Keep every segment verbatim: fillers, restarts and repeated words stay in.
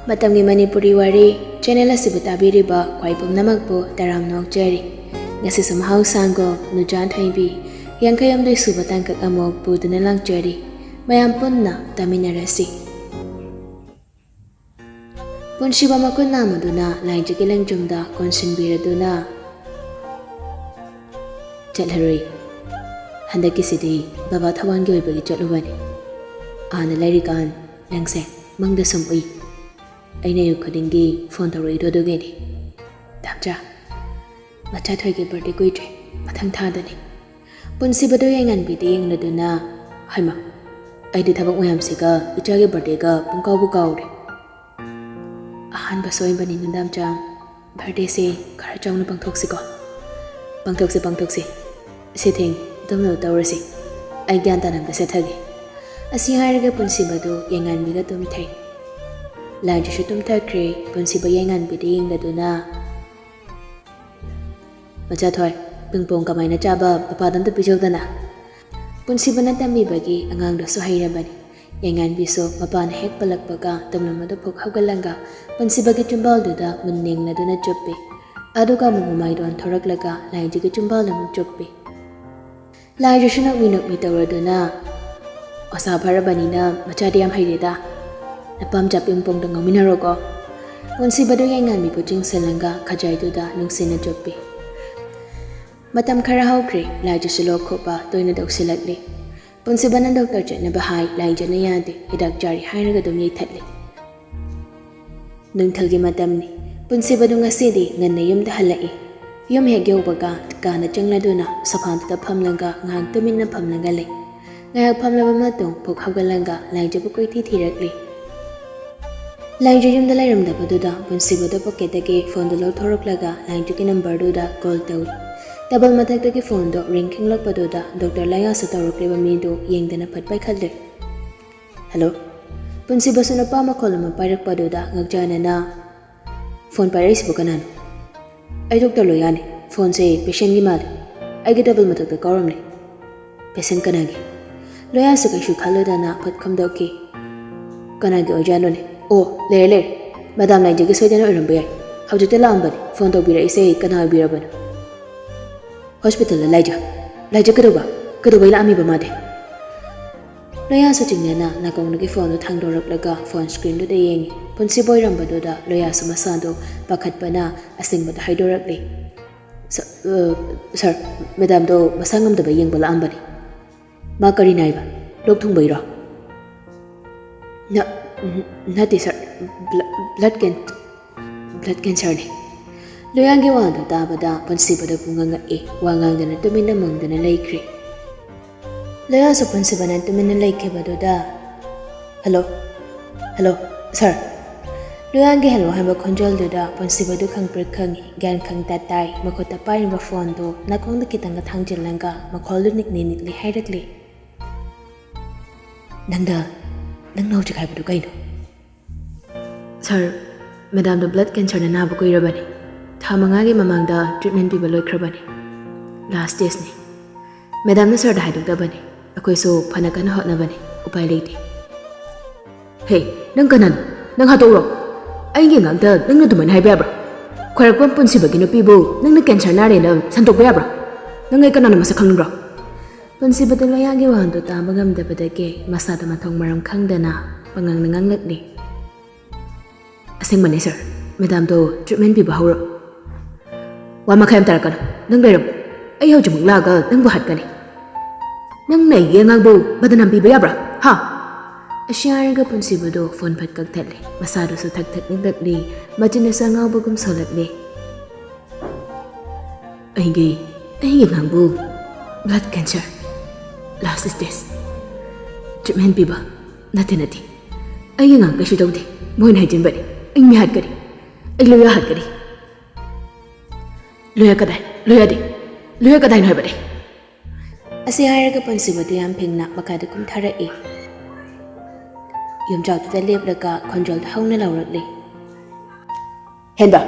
ꯃꯇꯝꯒꯤ ꯃꯅꯤꯄꯨꯔꯤ ꯋꯥꯔꯤ ꯆꯦꯅꯦꯜ ꯑꯁꯤꯕꯨ ꯇꯥꯕꯤꯔꯤꯕ ꯈ꯭ꯋꯥꯏ ꯄꯨꯝꯅꯃꯛꯄꯨ ꯇꯔꯥꯝꯅ ꯑꯣꯛꯆꯔꯤ꯫ ꯉꯁꯤꯁꯨ ꯃꯍꯧꯁꯥꯒꯨꯝ ꯅꯨꯆꯥ ꯊꯣꯏꯕꯤ ꯌꯥꯡꯈꯩ ꯍꯨꯝꯗꯣꯏ ꯁꯨꯕ ꯇꯥꯡꯀꯛ ꯑꯃꯨꯛ ꯄꯨꯗꯨꯅ ꯂꯥꯛꯆꯔꯤ꯫ ꯃꯌꯥꯝ ꯄꯨꯟꯅ ꯇꯥꯃꯤꯟꯅꯔꯁꯤ꯫ ꯄꯨꯟꯁꯤꯕ ꯃꯈꯨꯠ ꯅꯥꯝꯃꯗꯨꯅ ꯂꯥꯏꯖꯒꯤ ꯂꯦꯡꯖꯨꯝꯗ ꯀꯣꯟꯁꯤꯟꯕꯤꯔꯗꯨꯅ ꯆꯠꯂꯔꯣꯏ꯫ ꯍꯟꯗꯛꯀꯤꯁꯤꯗꯤ ꯕꯕꯥ ꯊꯧꯕꯥꯜꯒꯤ ꯑꯣꯏꯕꯒꯤ ꯆꯠꯂꯨꯕꯅꯤ꯫ ꯑꯥꯗ ꯂꯩꯔꯤꯀꯥꯟ ꯅꯪꯁꯦ ꯃꯪꯗ ꯁꯨꯝ ꯎꯏ꯫ ꯑꯩꯅ ꯑꯌꯨꯛ ꯈꯨꯗꯤꯡꯒꯤ ꯐꯣꯟ ꯇꯧꯔꯛꯏꯗꯣ ꯑꯗꯨꯒꯤꯅꯤ꯫ ꯇꯥꯝꯆꯥ, ꯃꯆꯥ ꯊꯣꯏꯒꯤ ꯕꯥꯔꯗꯦ ꯀꯨꯏꯗ꯭ꯔꯦ, ꯃꯊꯪ ꯊꯥꯗꯅꯤ꯫ ꯄꯨꯟꯁꯤꯕꯗꯨ ꯌꯥꯏꯉꯟꯕꯤꯗ ꯌꯦꯡꯂꯗꯨꯅ, "ꯍꯩꯃꯥ, ꯑꯩꯗꯤ ꯊꯕꯛ ꯃꯌꯥꯝꯁꯤꯒ ꯏꯆꯥꯒꯤ ꯕꯥꯔꯗꯦꯒ ꯄꯨꯡꯀꯥꯎꯕꯨ ꯀꯥꯎꯔꯦ꯫ ꯑꯍꯥꯟꯕ ꯁꯣꯏꯕꯅꯤ ꯅꯨꯡꯗꯥꯝꯆꯥ, ꯕꯥꯔꯗꯦꯁꯦ ꯈꯔ ꯆꯥꯎꯅ ꯄꯥꯡꯊꯣꯛꯁꯤꯀꯣ꯫ ꯄꯥꯡꯊꯣꯛꯁꯤ, ꯄꯥꯡꯊꯣꯛꯁꯤ꯫ ꯁꯦ ꯊꯦꯡ, ꯇꯨꯝꯅꯕ ꯇꯧꯔꯁꯤ꯫ ꯑꯩ ꯒ꯭ꯌꯥꯟ ꯇꯥꯅ ꯑꯝꯇ ꯁꯦꯠꯊꯒꯦ"꯫ ꯑꯁꯤ ꯍꯥꯏꯔꯒ ꯄꯨꯟꯁꯤꯕꯗꯨ ꯌꯥꯏꯉꯟꯕꯤꯒ ꯇꯨꯝꯊꯩ꯫ ꯂꯥꯏꯖꯁꯨ ꯇꯨꯝꯊꯈ꯭ꯔꯦ꯫ ꯄꯨꯟꯁꯤꯕ ꯌꯥꯏꯉꯟꯕꯤꯗ ꯌꯦꯡꯂꯗꯨꯅ, "ꯃꯆꯥ ꯊꯣꯏ, ꯄꯤꯡꯄꯣꯡ ꯀꯃꯥꯏꯅ ꯆꯥꯕ ꯄꯄꯥꯗ ꯑꯝꯇ ꯄꯤꯖꯧꯗꯅ"꯫ ꯄꯨꯟꯁꯤꯕꯅ ꯇꯝꯕꯤꯕꯒꯤ ꯑꯉꯥꯡꯗꯨꯁꯨ ꯍꯩꯔꯕꯅꯤ꯫ ꯌꯥꯏꯉꯟꯕꯤꯁꯨ ꯃꯄꯥꯅ ꯍꯦꯛ ꯄꯜꯂꯛꯄꯒ ꯇꯨꯝꯂꯝꯕꯗꯨ ꯐꯨꯛ ꯍꯧꯒꯠꯂꯒ ꯄꯨꯟꯁꯤꯕꯒꯤ ꯆꯤꯝꯕꯥꯜꯗꯨꯗ ꯃꯨꯟꯅ ꯌꯦꯡꯂꯗꯨꯅ ꯆꯨꯞꯄꯤ꯫ ꯑꯗꯨꯒ ꯑꯃꯨꯛ ꯃꯃꯥꯏꯗꯣ ꯑꯣꯟꯊꯣꯔꯛꯂꯒ ꯂꯥꯏꯖꯒꯤ ꯆꯤꯝꯕꯥꯜꯗ ꯑꯃꯨꯛ ꯆꯨꯞꯄꯤ꯫ ꯂꯥꯏꯖꯁꯨ ꯅꯣꯛꯃꯤ ꯅꯣꯛꯃꯤ ꯇꯧꯔꯗꯨꯅ, "ꯑꯣꯖꯥ ꯐꯔꯕꯅꯤꯅ ꯃꯆꯥꯗꯤ ꯌꯥꯝ ꯍꯩꯔꯦꯗ꯫ ꯅꯄꯥꯝꯆꯥ ꯄꯤꯡꯄꯣꯡꯗꯣ ꯉꯥꯎꯃꯤꯟꯅꯔꯣꯀꯣ"꯫ ꯄꯨꯟꯁꯤꯕꯗꯨ ꯌꯥꯏꯉꯟꯕꯤꯕꯨ ꯆꯤꯡꯁꯤꯜꯂꯒ ꯈꯖꯥꯏꯗꯨꯗ ꯅꯨꯡꯁꯤꯅ ꯆꯨꯞꯄꯤ꯫ ꯃꯇꯝ ꯈꯔ ꯍꯧꯈ꯭ꯔꯦ꯫ ꯂꯥꯏꯖꯁꯨ ꯂꯣꯛ ꯈꯨꯕ ꯇꯣꯏꯅ ꯇꯧꯁꯤꯜꯂꯛꯂꯤ꯫ ꯄꯨꯟꯁꯤꯕꯅ ꯗꯣꯛꯇꯔ ꯆꯠꯅꯕ ꯍꯥꯏ, ꯂꯥꯏꯖꯅ ꯌꯥꯗꯦ, ꯍꯤꯗꯥꯛ ꯆꯥꯔꯤ ꯍꯥꯏꯔꯒ ꯑꯗꯨꯝ ꯌꯩꯊꯠꯂꯤ꯫ ꯅꯨꯡꯊꯤꯜꯒꯤ ꯃꯇꯝꯅꯤ꯫ ꯄꯨꯟꯁꯤꯕꯗꯨ ꯉꯁꯤꯗꯤ ꯉꯟꯅ ꯌꯨꯝꯗ ꯍꯜꯂꯛꯏ꯫ ꯌꯨꯝ ꯍꯦꯛ ꯌꯧꯕꯒ ꯀꯥꯗ ꯆꯪꯂꯗꯨꯅ ꯁꯣꯐꯥꯗꯨꯗ ꯐꯝꯂꯒ ꯉꯥꯏꯍꯥꯛ ꯇꯨꯃꯤꯟꯅ ꯐꯝꯂꯒ ꯂꯩ꯫ ꯉꯥꯏꯍꯥꯛ ꯐꯝꯂꯕ ꯃꯇꯨꯡ ꯐꯨꯛ ꯍꯧꯒꯠꯂꯒ ꯂꯥꯏꯖꯕꯨ ꯀꯣꯏꯊꯤ ꯊꯤꯔꯛꯂꯤ꯫ ꯂꯥꯏꯖ ꯌꯨꯝꯗ ꯂꯩꯔꯝꯗꯕꯗꯨꯗ ꯄꯨꯟꯁꯤꯕꯗꯨ ꯄꯣꯀꯦꯠꯇꯒꯤ ꯐꯣꯟꯗꯨ ꯂꯧꯊꯣꯔꯛꯂꯒ ꯂꯥꯏꯖꯒꯤ ꯅꯝꯕꯔꯗꯨꯗ ꯀꯣꯜ ꯇꯧꯏ꯫ ꯇꯦꯕꯜ ꯃꯊꯛꯇꯒꯤ ꯐꯣꯟꯗꯨ ꯔꯤꯡ ꯈꯤꯡꯂꯛꯄꯗꯨꯗ ꯗꯣꯛꯇꯔ ꯂꯌꯥꯁꯇ ꯇꯧꯔꯛꯂꯤꯕ ꯃꯤꯗꯨ ꯌꯦꯡꯗꯅ ꯐꯠ ꯄꯥꯏꯈꯠꯂꯦ꯫ "ꯍꯜꯂꯣ"꯫ ꯄꯨꯟꯁꯤꯕꯁꯨ ꯅꯨꯄꯥ ꯃꯈꯣꯜ ꯑꯃ ꯄꯥꯏꯔꯛꯄꯗꯨꯗ ꯉꯛꯆꯥꯅꯅ, "ꯐꯣꯟ ꯄꯥꯏꯔꯛꯏꯁꯤꯕꯨ ꯀꯅꯥꯅꯣ?" "ꯑꯩ ꯗꯣꯛꯇꯔ ꯂꯣꯌꯥꯅꯤ꯫ ꯐꯣꯟꯁꯦ ꯄꯦꯁꯦꯟꯒꯤ ꯃꯥꯜꯂꯦ꯫ ꯑꯩꯒꯤ ꯇꯦꯕꯜ ꯃꯊꯛꯇ ꯀꯥꯎꯔꯝꯂꯦ"꯫ "ꯄꯦꯁꯦꯟ ꯀꯅꯥꯒꯤ?" ꯂꯣꯌꯥꯁꯨ ꯀꯩꯁꯨ ꯈꯜꯂꯨꯗꯅ ꯐꯠ ꯈꯨꯝꯗꯣꯛꯈꯤ꯫ "ꯀꯅꯥꯒꯤ ꯑꯣꯏꯖꯥꯠꯅꯣꯅꯦ? ꯑꯣ, ꯂꯩꯔꯦ, ꯂꯩꯔꯦ"꯫ "ꯃꯦꯗꯥꯝ ꯂꯥꯏꯖꯒꯤ ꯁꯣꯏꯗꯅ ꯑꯣꯏꯔꯝꯕ ꯌꯥꯏ꯫ ꯍꯧꯖꯤꯛꯇ ꯂꯥꯛꯑꯝꯕꯅꯤ꯫ ꯐꯣꯟ ꯇꯧꯕꯤꯔꯛꯏꯁꯦ ꯀꯅꯥ ꯑꯣꯏꯕꯤꯔꯕꯅꯣ?" "ꯍꯣꯁꯄꯤꯇꯥꯜꯗ ꯂꯥꯏꯖ?" "ꯂꯥꯏꯖ ꯀꯩꯗꯧꯕ? ꯀꯩꯗꯧꯕꯩ ꯂꯥꯛꯑꯝꯃꯤꯕ ꯃꯥꯗꯤ?" ꯂꯣꯌꯥꯁꯨ ꯆꯤꯡꯅꯅ ꯅꯥꯀꯣꯡꯗꯒꯤ ꯐꯣꯟꯗꯨ ꯊꯥꯡꯗꯣꯔꯛꯂꯒ ꯐꯣꯟ ꯁ꯭ꯀ꯭ꯔꯤꯟꯗꯨꯗ ꯌꯦꯡꯉꯤ꯫ ꯄꯨꯟꯁꯤꯕ ꯑꯣꯏꯔꯝꯕꯗꯨꯗ ꯂꯣꯌꯥꯁꯨ ꯃꯁꯥꯗꯨ ꯄꯥꯈꯠꯄꯅ ꯑꯁꯦꯡꯕꯗꯨ ꯍꯥꯏꯗꯣꯔꯛꯂꯤ꯫ "ꯁ-, ꯑ, ꯁꯥꯔ, ꯃꯦꯗꯥꯝꯗꯣ ꯃꯁꯥ ꯉꯝꯗꯕ ꯌꯦꯡꯕ ꯂꯥꯛꯑꯝꯕꯅꯤ꯫" "ꯃꯥ ꯀꯔꯤ ꯅꯥꯏꯕ? ꯂꯣꯛ ꯊꯨꯡꯕꯩꯔꯣ?" "ꯅ-, ꯅꯠꯇꯦ ꯁꯥꯔ, ꯕ꯭ꯂ-, ꯕ꯭ꯂꯗ ꯀꯦꯟ-, ꯕ꯭ꯂꯗ ꯀꯦꯟꯁꯔꯅꯤ꯫" ꯂꯣꯌꯥꯒꯤ ꯋꯥꯗꯨ ꯇꯥꯕꯗ ꯄꯨꯟꯁꯤꯕꯗꯨ ꯄꯨꯡꯉꯛ ꯉꯛꯏ꯫ ꯋꯥ ꯉꯥꯡꯗꯅ ꯇꯨꯃꯤꯟꯅ ꯃꯪꯗꯅ ꯂꯩꯈ꯭ꯔꯦ꯫ ꯂꯣꯌꯥꯁꯨ ꯄꯨꯟꯁꯤꯕꯅ ꯇꯨꯃꯤꯟꯅ ꯂꯩꯈꯤꯕꯗꯨꯗ, "ꯍꯜꯂꯣ, ꯍꯜꯂꯣ, ꯁꯥꯔ꯫" ꯂꯣꯌꯥꯒꯤ "ꯍꯜꯂꯣ" ꯍꯥꯏꯕ ꯈꯣꯟꯖꯦꯜꯗꯨꯗ ꯄꯨꯟꯁꯤꯕꯗꯨ ꯈꯪꯄ꯭ꯔꯤꯛ ꯈꯪꯉꯤ꯫ ꯒ꯭ꯌꯥꯟ ꯈꯪꯇ ꯇꯥꯏ꯫ ꯃꯈꯨꯠꯇ ꯄꯥꯏꯔꯤꯕ ꯐꯣꯟꯗꯨ ꯅꯥꯀꯣꯡꯗ ꯈꯤꯇꯪꯒ ꯊꯥꯡꯖꯤꯜꯂꯒ ꯃꯈꯣꯜꯗꯨ ꯅꯤꯛꯂꯤ ꯅꯤꯛꯂꯤ ꯍꯥꯏꯔꯛꯂꯤ꯫ "ꯅꯪꯗ, ꯅꯪꯅ ꯍꯧꯖꯤꯛ ꯍꯥꯏꯕꯗꯨ ꯀꯩꯅꯣ?" "ꯁꯥꯔ, ꯃꯦꯗꯥꯝꯗꯣ ꯕ꯭ꯂꯗ ꯀꯦꯟꯁꯔꯅ ꯅꯥꯕ ꯀꯨꯏꯔꯕꯅꯤ꯫ ꯊꯥ ꯃꯉꯥꯒꯤ ꯃꯃꯥꯡꯗ ꯇ꯭ꯔꯤꯠꯃꯦꯟ ꯄꯤꯕ ꯂꯣꯏꯈ꯭ꯔꯕꯅꯤ꯫ ꯂꯥꯁ ꯁ꯭ꯇꯦꯖꯅꯤ꯫ ꯃꯦꯗꯥꯝꯅ ꯁꯥꯔꯗ ꯍꯥꯏꯗꯣꯛꯇꯕꯅꯤ꯫ ꯑꯩꯈꯣꯏꯁꯨ ꯐꯅ ꯀꯟꯅ ꯍꯣꯠꯅꯕꯅꯤ꯫ ꯎꯄꯥꯏ ꯂꯩꯇꯦ꯫" "ꯍꯦ, ꯅꯪ ꯀꯅꯥꯅꯣ? ꯅꯪ ꯍꯥꯠꯇꯣꯛꯎꯔꯣ꯫ ꯑꯩꯒꯤ ꯑꯉꯥꯡꯗ ꯅꯪꯅ ꯑꯗꯨꯃꯥꯏꯅ ꯍꯥꯏꯕ ꯌꯥꯕ꯭ꯔꯥ? ꯈ꯭ꯋꯥꯏꯔꯥꯛꯄꯝ ꯄꯨꯟꯁꯤꯕꯒꯤ ꯅꯨꯄꯤꯕꯨ ꯅꯪꯅ ꯀꯦꯟꯁꯔ ꯅꯥꯔꯦꯅ ꯁꯟꯗꯣꯛꯄ ꯌꯥꯕ꯭ꯔꯥ? ꯅꯪ ꯑꯩ ꯀꯅꯥꯅꯣ ꯃꯁꯛ ꯈꯪꯅꯤꯡꯕ꯭ꯔꯣ?" ꯄꯨꯟꯁꯤꯕꯗ ꯂꯣꯌꯥꯒꯤ ꯋꯥꯍꯪꯗꯨ ꯇꯥꯕ ꯉꯝꯗꯕꯗꯒꯤ ꯃꯁꯥꯗ ꯃꯊꯣꯡ ꯃꯔꯝ ꯈꯪꯗꯅ ꯄꯉꯥꯡꯅ ꯉꯥꯡꯂꯛꯂꯤ꯫ "ꯑꯁꯦꯡꯕꯅꯦ ꯁꯥꯔ, ꯃꯦꯗꯥꯝꯗꯣ ꯇ꯭ꯔꯤꯠꯃꯦꯟ ꯄꯤꯕ ꯍꯧꯔꯣ꯫" "ꯋꯥ ꯃꯈꯥ ꯌꯥꯝ ꯇꯥꯔꯛꯀꯅꯨ꯫ ꯅꯪ ꯂꯩꯔꯝꯃꯨ꯫ ꯑꯩ ꯍꯧꯖꯤꯛꯃꯛ ꯂꯥꯛꯑꯒ ꯅꯪꯕꯨ ꯍꯥꯠꯀꯅꯤ꯫ ꯅꯪꯅ ꯑꯩꯒꯤ ꯑꯉꯥꯡꯕꯨ ꯕꯗꯅꯥꯝ ꯄꯤꯕ ꯌꯥꯕ꯭ꯔꯥ? ꯍꯥ?" ꯑꯁꯤ ꯍꯥꯏꯔꯒ ꯄꯨꯟꯁꯤꯕꯗꯨ ꯐꯣꯟ ꯐꯠ ꯀꯛꯊꯠꯂꯦ꯫ ꯃꯁꯥꯗꯨꯁꯨ ꯊꯛ ꯊꯛ ꯅꯤꯛꯂꯛꯂꯤ꯫ ꯃꯆꯤꯟ ꯑꯁꯤ ꯑꯉꯥꯎꯕꯒꯨꯝ ꯁꯣꯜꯂꯛꯂꯤ꯫ "ꯑꯩꯒꯤ, ꯑꯩꯒꯤ ꯑꯉꯥꯡꯕꯨ ꯕ꯭ꯂꯗ ꯀꯦꯟꯁꯔ ꯂꯥꯁ ꯁ꯭ꯇꯦꯖ ꯇ꯭ꯔꯤꯠꯃꯦꯟ ꯄꯤꯕ ꯅꯠꯇꯦ, ꯅꯠꯇꯦ꯫ ꯑꯩꯒꯤ ꯑꯉꯥꯡ ꯀꯩꯁꯨ ꯇꯧꯗꯦ꯫ ꯃꯣꯏꯅ ꯍꯥꯏꯖꯤꯟꯕꯅꯤ꯫ ꯑꯩ ꯃꯤ ꯍꯥꯠꯀꯅꯤ꯫ ꯑꯩ ꯂꯣꯌꯥ ꯍꯥꯠꯀꯅꯤ꯫" "ꯂꯣꯌꯥ ꯀꯗꯥꯏ? ꯂꯣꯌꯥꯗꯤ? ꯂꯣꯌꯥ ꯀꯗꯥꯏꯅꯣ ꯍꯥꯏꯕꯅꯦ?" ꯑꯁꯤ ꯍꯥꯏꯔꯒ ꯄꯨꯟꯁꯤꯕꯗꯨ ꯌꯥꯝ ꯐꯤꯡꯅ ꯃꯈꯥꯗ ꯀꯨꯝꯊꯔꯛꯏ꯫ ꯌꯨꯝꯖꯥꯎꯗꯨꯗ ꯂꯦꯞꯂꯒ ꯈꯣꯟꯖꯦꯜꯗꯨ ꯍꯧꯅ ꯂꯥꯎꯔꯛꯂꯤ꯫ "ꯍꯦꯟꯕ,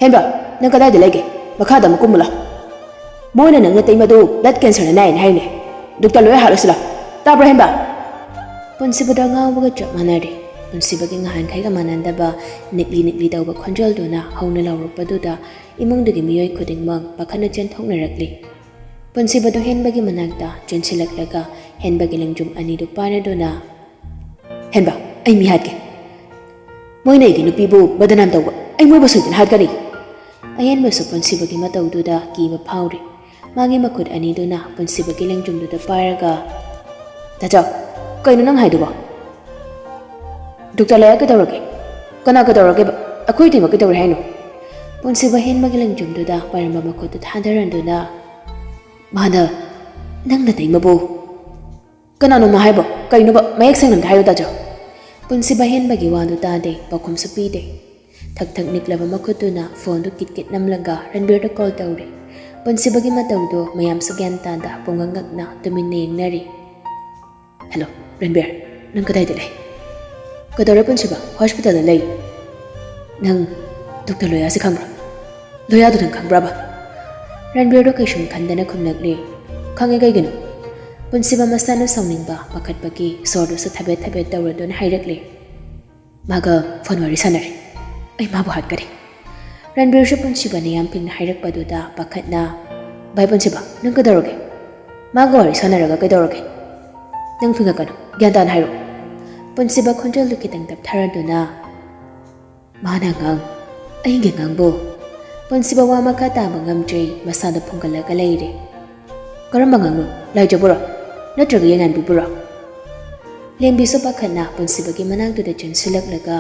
ꯍꯦꯟꯕ, ꯅꯪ ꯀꯗꯥꯏꯗ ꯂꯩꯒꯦ? ꯃꯈꯥꯗ ꯑꯃꯨꯛ ꯀꯨꯝꯃꯨ ꯂꯥꯎ꯫ ꯃꯣꯏꯅ ꯅꯪ ꯅꯇꯩꯃꯗꯨ ꯕ꯭ꯂꯗ ꯀꯦꯟꯁꯔꯅ ꯅꯥꯏꯅ ꯍꯥꯏꯅꯦ꯫ ꯗꯣꯛꯇꯔ ꯂꯣꯌꯥ ꯍꯥꯠꯂꯨꯁꯤ ꯂꯥꯎ꯫ ꯇꯥꯕ꯭ꯔꯣ, ꯍꯦꯟꯕ?" ꯄꯨꯟꯁꯤꯕꯗ ꯉꯥꯎꯕꯒ ꯆꯞ ꯃꯥꯟꯅꯔꯦ꯫ ꯄꯨꯟꯁꯤꯕꯒꯤ ꯉꯍꯥꯟꯈꯩꯒ ꯃꯥꯟꯅꯗꯕ ꯅꯤꯛꯂꯤ ꯅꯤꯛꯂꯤ ꯇꯧꯕ ꯈꯣꯟꯖꯦꯜꯗꯨꯅ ꯍꯧꯅ ꯂꯥꯎꯔꯛꯄꯗꯨꯗ ꯏꯃꯨꯡꯗꯨꯒꯤ ꯃꯤꯑꯣꯏ ꯈꯨꯗꯤꯡꯃꯛ ꯄꯥꯈꯠꯅ ꯆꯦꯟꯊꯣꯛꯅꯔꯛꯂꯤ꯫ ꯄꯨꯟꯁꯤꯕꯗꯨ ꯍꯦꯟꯕꯒꯤ ꯃꯅꯥꯛꯇ ꯆꯦꯟꯁꯤꯜꯂꯛꯂꯒ ꯍꯦꯟꯕꯒꯤ ꯂꯦꯡꯖꯨꯝ ꯑꯅꯤꯗꯨ ꯄꯥꯏꯔꯗꯨꯅ, "ꯍꯦꯟꯕ, ꯑꯩ ꯃꯤ ꯍꯥꯠꯀꯦ꯫ ꯃꯣꯏꯅ ꯑꯩꯒꯤ ꯅꯨꯄꯤꯕꯨ ꯕꯗꯅꯥꯝ ꯇꯧꯕ, ꯑꯩ ꯃꯣꯏꯕꯨ ꯁꯣꯏꯗꯅ ꯍꯥꯠꯀꯅꯤ!" ꯑꯍꯦꯟꯕꯁꯨ ꯄꯨꯟꯁꯤꯕꯒꯤ ꯃꯇꯧꯗꯨꯗ ꯀꯤꯕ ꯐꯥꯎꯔꯤ꯫ ꯃꯥꯒꯤ ꯃꯈꯨꯠ ꯑꯅꯤꯗꯨꯅ ꯄꯨꯟꯁꯤꯕꯒꯤ ꯂꯦꯡꯖꯨꯝꯗꯨꯗ ꯄꯥꯏꯔꯒ, "ꯇꯥꯆꯧ, ꯀꯩꯅꯣ ꯅꯪ ꯍꯥꯏꯗꯨꯕꯣ? ꯗꯣꯛꯇꯔ ꯂꯩꯔ ꯀꯩꯗꯧꯔꯒꯦ? ꯀꯅꯥ ꯀꯩꯗꯧꯔꯒꯦꯕ? ꯑꯩꯈꯣꯏ ꯏꯇꯩꯃ ꯀꯩꯗꯧꯔꯦ ꯍꯥꯏꯅꯣ?" ꯄꯨꯟꯁꯤꯕ ꯍꯦꯟꯕꯒꯤ ꯂꯦꯡꯖꯨꯝꯗꯨꯗ ꯄꯥꯏꯔꯝꯕ ꯃꯈꯨꯠꯇꯨ ꯊꯥꯗꯔꯗꯨꯅ, "ꯃꯥꯅ ꯅꯪ ꯅꯇꯩꯃꯕꯨ"꯫ "ꯀꯅꯥꯅꯣ ꯃꯥ ꯍꯥꯏꯕꯣ? ꯀꯩꯅꯣꯕ? ꯃꯌꯦꯛ ꯁꯦꯡꯅ ꯑꯝꯇ ꯍꯥꯏꯌꯨ, ꯇꯥꯆꯧ!" ꯄꯨꯟꯁꯤꯕ ꯍꯦꯟꯕꯒꯤ ꯋꯥꯗꯨ ꯇꯥꯗꯦ, ꯄꯥꯎꯈꯨꯝꯁꯨ ꯄꯤꯗꯦ꯫ ꯊꯛ ꯊꯛ ꯅꯤꯛꯂꯕ ꯃꯈꯨꯠꯇꯨꯅ ꯐꯣꯟꯗꯨ ꯀꯤꯠ ꯀꯤꯠ ꯅꯝꯂꯒ ꯔꯟꯕꯤꯔꯗ ꯀꯣꯜ ꯇꯧꯔꯦ꯫ ꯄꯨꯟꯁꯤꯕꯒꯤ ꯃꯇꯧꯗꯨ ꯃꯌꯥꯝꯁꯨ ꯒ꯭ꯌꯥꯟ ꯇꯥꯗ ꯄꯨꯡꯉꯛ ꯉꯛꯅ ꯇꯨꯃꯤꯟꯅ ꯌꯦꯡꯅꯔꯤ꯫ "ꯍꯜꯂꯣ, ꯔꯟꯕꯤꯔ, ꯅꯪ ꯀꯗꯥꯏꯗ ꯂꯩ?" "ꯀꯩꯗꯧꯔꯦ ꯄꯨꯟꯁꯤꯕ? ꯍꯣꯁꯄꯤꯇꯥꯜꯗ ꯂꯩ꯫ ꯅꯪ ꯗꯣꯛꯇꯔ ꯂꯣꯌꯥꯁꯤ ꯈꯪꯕ꯭ꯔꯥ?" "ꯂꯣꯌꯥꯗꯨ ꯅꯪ ꯈꯪꯕ꯭ꯔꯕ?" ꯔꯟꯕꯤꯔꯗꯣ ꯀꯩꯁꯨꯝ ꯈꯟꯗꯅ ꯈꯨꯝꯂꯛꯂꯦ꯫ "ꯈꯪꯉꯦ, ꯀꯩꯒꯤꯅꯣ?" ꯄꯨꯟꯁꯤꯕ ꯃꯁꯥꯅ ꯁꯥꯎꯅꯤꯡꯕ, ꯄꯥꯈꯠꯄꯒꯤ ꯁꯣꯔꯗꯨꯁꯨ ꯊꯕꯦꯠ ꯊꯕꯦꯠ ꯇꯧꯔꯗꯨꯅ ꯍꯥꯏꯔꯛꯂꯦ꯫ "ꯃꯥꯒ ꯐꯣꯟ ꯋꯥꯔꯤ ꯁꯥꯟꯅꯔꯤ꯫ ꯑꯩ ꯃꯥꯕꯨ ꯍꯥꯠꯀꯅꯤ!" ꯔꯟꯕꯤꯔꯁꯨ ꯄꯨꯟꯁꯤꯕꯅ ꯌꯥꯝ ꯐꯤꯡꯅ ꯍꯥꯏꯔꯛꯄꯗꯨꯗ ꯄꯥꯈꯠꯅ, "ꯚꯥꯏ ꯄꯨꯟꯁꯤꯕ, ꯅꯪ ꯀꯩꯗꯧꯔꯒꯦ? ꯃꯥꯒ ꯋꯥꯔꯤ ꯁꯥꯟꯅꯔꯒ ꯀꯩꯗꯧꯔꯒꯦ? ꯅꯪ ꯐꯤꯡꯉꯛꯀꯅꯨ, ꯒ꯭ꯌꯥꯟ ꯇꯥꯅ ꯍꯥꯏꯔꯛꯑꯣ꯫" ꯄꯨꯟꯁꯤꯕ ꯈꯣꯟꯖꯦꯜꯗꯨ ꯈꯤꯇꯪ ꯇꯞꯊꯔꯗꯨꯅ, "ꯃꯥꯅ ꯑꯉꯥꯡ, ꯑꯩꯒꯤ ꯑꯉꯥꯡꯕꯨ?" ꯄꯨꯟꯁꯤꯕ ꯋꯥ ꯃꯈꯥ ꯇꯥꯕ ꯉꯝꯗ꯭ꯔꯦ, ꯃꯁꯥꯗ ꯐꯨꯝꯒꯠꯂꯒ ꯂꯩꯔꯦ꯫ "ꯀꯔꯝꯕ ꯑꯉꯥꯡꯅꯣ? ꯂꯥꯏꯖꯕꯨꯔꯣ? ꯅꯠꯇ꯭ꯔꯒ ꯌꯦꯡꯉꯥꯟꯕꯤꯕꯨꯔꯣ?" ꯂꯦꯝꯕꯤꯁꯨ ꯄꯥꯈꯠꯅ ꯄꯨꯟꯁꯤꯕꯒꯤ ꯃꯅꯥꯛꯇꯨꯗ ꯆꯦꯟꯁꯤꯜꯂꯛꯂꯒ,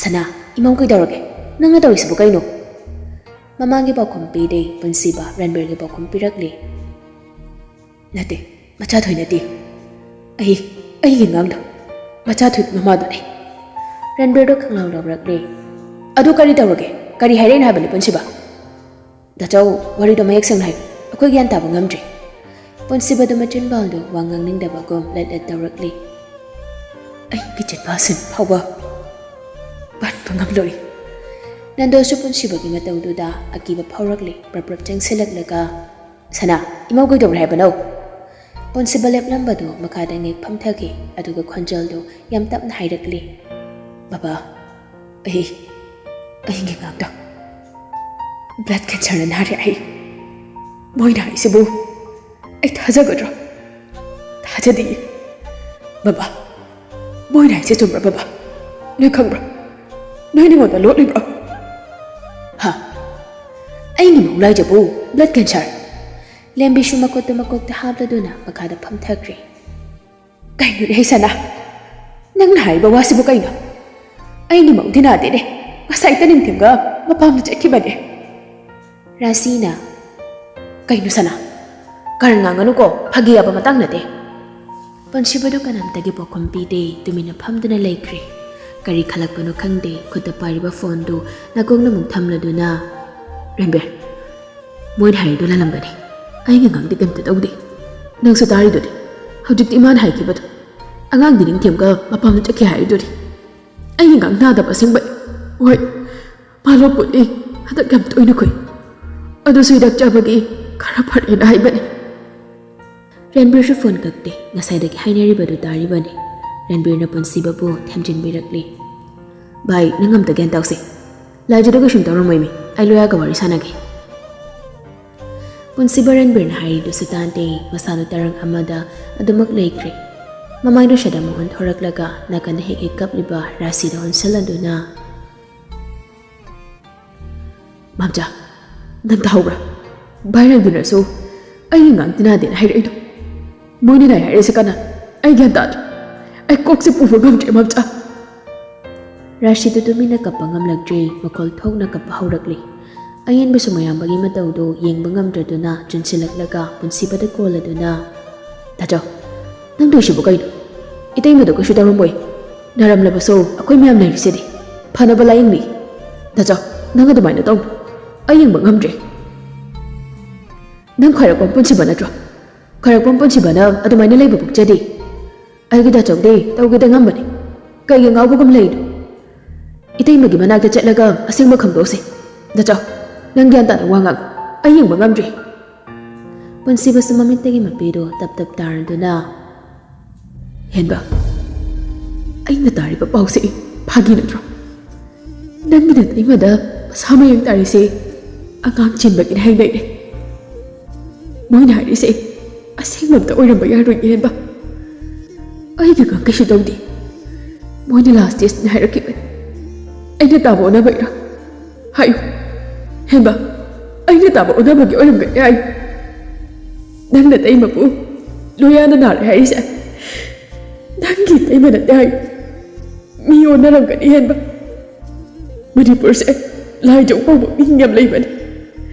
"ꯁꯅꯥ, ꯏꯃꯧ ꯀꯩꯗꯧꯔꯒꯦ? ꯅꯪꯅ ꯇꯧꯔꯤꯁꯤꯕꯨ ꯀꯩꯅꯣ?" ꯃꯃꯥꯒꯤ ꯄꯥꯎꯈꯨꯝ ꯄꯤꯔꯦ, ꯄꯨꯟꯁꯤꯕ ꯔꯟꯕꯤꯔꯒꯤ ꯄꯥꯎꯈꯨꯝ ꯄꯤꯔꯛꯂꯦ꯫ "ꯅꯠꯇꯦ, ꯃꯆꯥꯊꯣꯏ ꯅꯠꯇꯦ꯫ ꯑꯩ, ꯑꯩꯒꯤ ꯑꯉꯥꯡꯗꯣ꯫ ꯃꯆꯥꯊꯣꯏ ꯃꯃꯥꯗꯨꯅꯦ꯫" ꯔꯟꯕꯤꯔꯗꯣ ꯈꯪꯂꯥꯎ ꯂꯥꯎꯔꯛꯂꯦ꯫ "ꯑꯗꯨ ꯀꯔꯤ ꯇꯧꯔꯒꯦ? ꯀꯔꯤ ꯍꯥꯏꯔꯛꯏꯅꯣ ꯍꯥꯏꯕꯅꯤ ꯄꯨꯟꯁꯤꯕ?" "ꯗꯥꯆꯧ, ꯋꯥꯔꯤꯗꯣ ꯃꯌꯦꯛ ꯁꯦꯡꯅ ꯍꯥꯏꯌꯨ꯫ ꯑꯩꯈꯣꯏ ꯒ꯭ꯌꯥꯟ ꯇꯥꯕ ꯉꯝꯗ꯭ꯔꯦ꯫" ꯄꯨꯟꯁꯤꯕꯗꯨ ꯃꯆꯤꯟꯕꯥꯜꯗꯨ ꯋꯥ ꯉꯥꯡꯅꯤꯡꯗꯕꯒꯨꯝ ꯂꯠ ꯂꯠ ꯇꯧꯔꯛꯂꯤ꯫ "ꯑꯩꯒꯤ ꯆꯤꯟꯕꯥꯜ ꯁꯤꯟ ꯐꯥꯎꯕ ꯄꯟꯕ ꯉꯝꯂꯣꯏ꯫" ꯅꯟꯗꯣꯁꯨ ꯄꯨꯟꯁꯤꯕꯒꯤ ꯃꯇꯧꯗꯨꯗ ꯑꯀꯤꯕ ꯐꯥꯎꯔꯛꯂꯤ꯫ ꯄ꯭ꯔꯞ ꯄ꯭ꯔꯞ ꯆꯪꯁꯤꯜꯂꯛꯂꯒ, "ꯁꯅꯥ, ꯏꯃꯧ ꯀꯩꯗꯧꯔꯦ ꯍꯥꯏꯕꯅꯣ?" ꯄꯨꯟꯁꯤꯕ ꯂꯦꯞꯂꯝꯕꯗꯨ ꯃꯈꯥꯗ ꯉꯦꯛ ꯐꯝꯊꯈꯤ, ꯑꯗꯨꯒ ꯈꯣꯟꯖꯦꯜꯗꯨ ꯌꯥꯝ ꯇꯞꯅ ꯍꯥꯏꯔꯛꯂꯤ, "ꯕꯕꯥ, ꯑꯩ, ꯑꯩꯒꯤ ꯉꯥꯛꯇ blood cancerꯅ ꯅꯥꯔꯦ꯫ ꯑꯩ, ꯃꯣꯏꯅ ꯍꯥꯏꯁꯤꯕꯨ ꯑꯩ ꯊꯥꯖꯒꯗ꯭ꯔꯣ? ꯊꯥꯖꯗꯤꯌꯦ꯫ ꯕꯕꯥ, ꯃꯣꯏꯅ ꯍꯥꯏꯁꯦ ꯆꯨꯝꯕ꯭ꯔꯥ, ꯕꯕꯥ? ꯅꯣꯏ ꯈꯪꯕ꯭ꯔꯥ? ꯅꯣꯏ ꯅꯉꯣꯟꯗ ꯂꯣꯠꯂꯤꯕ꯭ꯔꯣ?" "ꯍꯥ? ꯑꯩꯒꯤ ꯃꯧꯂꯥꯏꯖꯕꯨ blood cancer?" ꯂꯦꯝꯕꯤꯁꯨ ꯃꯈꯨꯠꯇꯨ ꯃꯀꯣꯛꯇ ꯍꯥꯞꯂꯗꯨꯅ ꯃꯈꯥꯗ ꯐꯝꯊꯈ꯭ꯔꯦ꯫ "ꯀꯩꯅꯣꯅꯦ ꯍꯩꯁꯅꯥ, ꯅꯪꯅ ꯍꯥꯏꯔꯤꯕ ꯋꯥꯁꯤꯕꯨ ꯀꯩꯅꯣ? ꯑꯩꯒꯤ ꯃꯧꯗꯤ ꯅꯥꯗꯦꯅꯦ, ꯉꯁꯥꯏꯇ ꯅꯤꯡꯊꯤꯝꯒ ꯃꯄꯥꯝꯗ ꯆꯠꯈꯤꯕꯅꯦ꯫" ꯔꯥꯁꯤꯅ, "ꯀꯩꯅꯣ ꯁꯅꯥ? ꯀꯔꯟ ꯉꯥꯡꯒꯅꯨꯀꯣ, ꯐꯥꯒꯤ ꯌꯥꯕ ꯃꯇꯥꯡ ꯅꯠꯇꯦ꯫" ꯄꯨꯟꯁꯤꯕꯗꯨ ꯀꯅꯥꯝꯇꯒꯤ ꯄꯥꯎꯈꯨꯝ ꯄꯤꯗꯦ, ꯇꯨꯃꯤꯟꯅ ꯐꯝꯗꯨꯅ ꯂꯩꯈ꯭ꯔꯦ꯫ ꯀꯔꯤ ꯈꯜꯂꯛꯄꯅꯣ ꯈꯪꯗꯦ, ꯈꯨꯠꯇ ꯄꯥꯏꯔꯤꯕ ꯐꯣꯟꯗꯨ ꯅꯥꯀꯣꯡꯅ ꯑꯃꯨꯛ ꯊꯝꯂꯗꯨꯅ, "ꯔꯟꯕꯤꯔ, ꯃꯣꯏꯅ ꯍꯥꯏꯔꯤꯗꯨ ꯂꯥꯜꯂꯝꯒꯅꯤ꯫ ꯑꯩꯒꯤ ꯑꯉꯥꯡꯗꯤ ꯀꯩꯝꯇ ꯇꯧꯗꯦ꯫ ꯅꯪꯁꯨ ꯇꯥꯔꯤꯗꯨꯅꯤ꯫ ꯍꯧꯖꯤꯛꯇꯤ ꯏꯃꯥꯅ ꯍꯥꯏꯈꯤꯕꯗꯣ꯫ ꯑꯉꯥꯡꯗꯤ ꯅꯤꯡꯊꯤꯝꯒ ꯃꯄꯥꯝꯗ ꯆꯠꯈꯤ ꯍꯥꯏꯔꯤꯗꯨꯅꯤ꯫ ꯑꯩꯒꯤ ꯑꯉꯥꯡ ꯅꯥꯗꯕ ꯑꯁꯦꯡꯕ꯫ ꯍꯣꯏ, ꯃꯥ ꯂꯣꯛ ꯄꯨꯠꯂꯤ꯫ ꯍꯟꯗꯛ ꯌꯥꯝ ꯇꯣꯏꯅ ꯈꯨꯏ꯫ ꯑꯗꯨꯁꯨ ꯍꯤꯗꯥꯛ ꯆꯥꯕꯒꯤ ꯈꯔ ꯐꯔꯦꯅ ꯍꯥꯏꯕꯅꯤ꯫" ꯔꯟꯕꯤꯔꯁꯨ ꯐꯣꯟ ꯀꯛꯇꯦ꯫ ꯉꯁꯥꯏꯗꯒꯤ ꯍꯥꯏꯅꯔꯤꯕꯗꯨ ꯇꯥꯔꯤꯕꯅꯤ꯫ ꯔꯟꯕꯤꯔꯅ ꯄꯨꯟꯁꯤꯕꯕꯨ ꯊꯦꯝꯖꯤꯟꯕꯤꯔꯛꯂꯤ꯫ "ꯚꯥꯏ, ꯅꯪ ꯑꯝꯇ ꯒ꯭ꯌꯥꯟ ꯇꯥꯎꯁꯦ꯫ ꯂꯥꯏꯖꯗꯨ ꯀꯩꯁꯨꯝ ꯇꯧꯔꯝꯃꯣꯏꯃꯤ꯫ ꯑꯩ ꯂꯣꯌꯥꯒ ꯋꯥꯔꯤ ꯁꯥꯟꯅꯒꯦ꯫" ꯄꯨꯟꯁꯤꯕ ꯔꯟꯕꯤꯔꯅ ꯍꯥꯏꯔꯤꯗꯨꯁꯨ ꯇꯥꯗꯦ꯫ ꯃꯁꯥꯗꯨ ꯇꯔꯪ ꯑꯃꯗ ꯑꯗꯨꯃꯛ ꯂꯩꯈ꯭ꯔꯦ꯫ ꯃꯃꯥꯏꯗꯨ ꯁꯗꯥ ꯑꯃꯨꯛ ꯑꯣꯟꯊꯣꯔꯛꯂꯒ ꯅꯥꯀꯟꯗ ꯍꯦꯛ ꯍꯦꯛ ꯀꯞꯂꯤꯕ ꯔꯥꯁꯤꯗ ꯑꯣꯟꯁꯤꯜꯂꯗꯨꯅ, "ꯃꯥꯝꯆꯥ, ꯅꯪ ꯇꯥꯍꯧꯕ꯭ꯔꯥ? ꯚꯥꯏ ꯔꯟꯕꯤꯔꯅꯁꯨ ꯑꯩꯒꯤ ꯑꯉꯥꯡ ꯇꯤꯅꯥꯗꯦꯅ ꯍꯥꯏꯔꯛꯏꯗꯣ꯫ ꯃꯣꯏꯅ ꯅꯥꯏ ꯍꯥꯏꯔꯤꯁꯦ ꯀꯅꯥ? ꯑꯩ ꯒ꯭ꯌꯥꯟ ꯇꯥꯗ꯭ꯔꯦ꯫ ꯑꯩ ꯀꯣꯛꯁꯦ ꯄꯨꯕ ꯉꯝꯗ꯭ꯔꯦ, ꯃꯥꯝꯆꯥ꯫" ꯔꯥꯁꯤꯗꯨ ꯇꯨꯃꯤꯟꯅ ꯀꯞꯄ ꯉꯝꯂꯛꯇ꯭ꯔꯦ, ꯃꯈꯣꯜ ꯊꯣꯛꯅ ꯀꯞꯄ ꯍꯧꯔꯛꯂꯤ꯫ ꯑꯌꯦꯟꯕꯁꯨ ꯃꯌꯥꯝꯕꯒꯤ ꯃꯇꯧꯗꯨ ꯌꯦꯡꯕ ꯉꯝꯗ꯭ꯔꯗꯨꯅ ꯆꯨꯟꯁꯤꯜꯂꯛꯂꯒ ꯄꯨꯟꯁꯤꯕꯗ ꯀꯣꯜꯂꯗꯨꯅ, "ꯗꯥꯆꯧ, ꯅꯪ ꯇꯧꯏꯁꯤꯕꯨ ꯀꯩꯅꯣ? ꯏꯇꯩꯃꯗꯣ ꯀꯩꯁꯨ ꯇꯧꯔꯝꯃꯣꯏ꯫ ꯅꯥꯔꯝꯂꯕꯁꯨ ꯑꯩꯈꯣꯏ ꯃꯌꯥꯝ ꯂꯩꯔꯤꯁꯤꯗꯤ꯫ ꯐꯅꯕ ꯂꯥꯌꯦꯡꯕꯤ꯫ ꯗꯥꯆꯧ, ꯅꯪ ꯑꯗꯨꯃꯥꯏꯅ ꯇꯧꯅꯨ꯫ ꯑꯩ ꯌꯦꯡꯕ ꯉꯝꯗ꯭ꯔꯦ꯫" "ꯅꯪ ꯈ꯭ꯋꯥꯏꯔꯥꯛꯄꯝ ꯄꯨꯟꯁꯤꯕ ꯅꯠꯇ꯭ꯔꯣ? ꯈ꯭ꯋꯥꯏꯔꯥꯛꯄꯝ ꯄꯨꯟꯁꯤꯕꯅ ꯑꯗꯨꯃꯥꯏꯅ ꯂꯩꯕ ꯄꯛꯆꯗꯦ꯫ ꯑꯩꯒꯤ ꯗꯥꯆꯧꯗꯤ ꯇꯧꯒꯦꯗ ꯉꯝꯕꯅꯤ꯫ ꯀꯩꯒꯤ ꯉꯥꯎꯕꯒꯨꯝ ꯂꯩꯔꯤꯅꯣ? ꯏꯇꯩꯃꯒꯤ ꯃꯅꯥꯛꯇ ꯆꯠꯂꯒ ꯑꯁꯦꯡꯕ ꯈꯪꯗꯣꯛꯁꯦ꯫ ꯗꯥꯆꯧ, ꯅꯪ ꯒ꯭ꯌꯥꯟ ꯇꯥꯅ ꯋꯥ ꯉꯥꯡ꯫ ꯑꯩ ꯌꯦꯡꯕ ꯉꯝꯗ꯭ꯔꯦ꯫" ꯄꯨꯟꯁꯤꯕꯁꯨ ꯃꯃꯤꯠꯇꯒꯤ ꯃꯄꯤꯗꯨ ꯇꯞ ꯇꯞ ꯇꯥꯔꯗꯨꯅ, "ꯍꯦꯟꯕ, ꯑꯩꯅ ꯇꯥꯔꯤꯕ ꯄꯥꯎꯁꯦ ꯐꯥꯒꯤ ꯅꯠꯇ꯭ꯔꯣ? ꯅꯪꯒꯤ ꯅꯇꯩꯃꯗ ꯃꯁꯥ ꯃꯌꯦꯡ ꯇꯥꯔꯤꯁꯦ ꯑꯉꯥꯡ ꯆꯦꯟꯕꯒꯤꯅꯦ ꯍꯥꯏꯅꯩꯅꯦ꯫ ꯃꯣꯏꯅ ꯍꯥꯏꯔꯤꯁꯦ ꯑꯁꯦꯡꯕ ꯑꯝꯇ ꯑꯣꯏꯔꯝꯕ ꯌꯥꯔꯣꯏꯅꯦ, ꯍꯦꯟꯕ꯫ ꯑꯩꯒꯤ ꯑꯉꯥꯡ ꯀꯩꯁꯨ ꯇꯧꯗꯦ꯫ ꯃꯣꯏꯅ ꯂꯥꯁ ꯁ꯭ꯇꯦꯖꯅꯦ ꯍꯥꯏꯔꯛꯈꯤꯕꯅꯦ꯫ ꯑꯩꯅ ꯇꯥꯕ ꯑꯣꯟꯅꯕꯩꯔꯥ? ꯍꯥꯏꯌꯨ, ꯍꯦꯟꯕ, ꯑꯩꯅ ꯇꯥꯕ ꯑꯣꯟꯅꯕꯒꯤ ꯑꯣꯏꯔꯝꯒꯅꯤ ꯍꯥꯏꯌꯨ꯫ ꯅꯪ ꯅꯇꯩꯃꯕꯨ ꯂꯣꯌꯥꯅ ꯅꯥꯔꯦ ꯍꯥꯏꯔꯤꯁꯦ ꯅꯪꯒꯤ ꯏꯇꯩꯃ ꯅꯠꯇꯦ ꯍꯥꯏꯌꯨ꯫ ꯃꯤ ꯑꯣꯟꯅꯔꯝꯒꯅꯤ, ꯍꯦꯟꯕ꯫ ꯃꯅꯤꯄꯨꯔꯁꯦ ꯂꯥꯏꯖꯧ ꯀꯧꯕ ꯃꯤꯡ ꯌꯥꯝ ꯂꯩꯕꯅꯤ꯫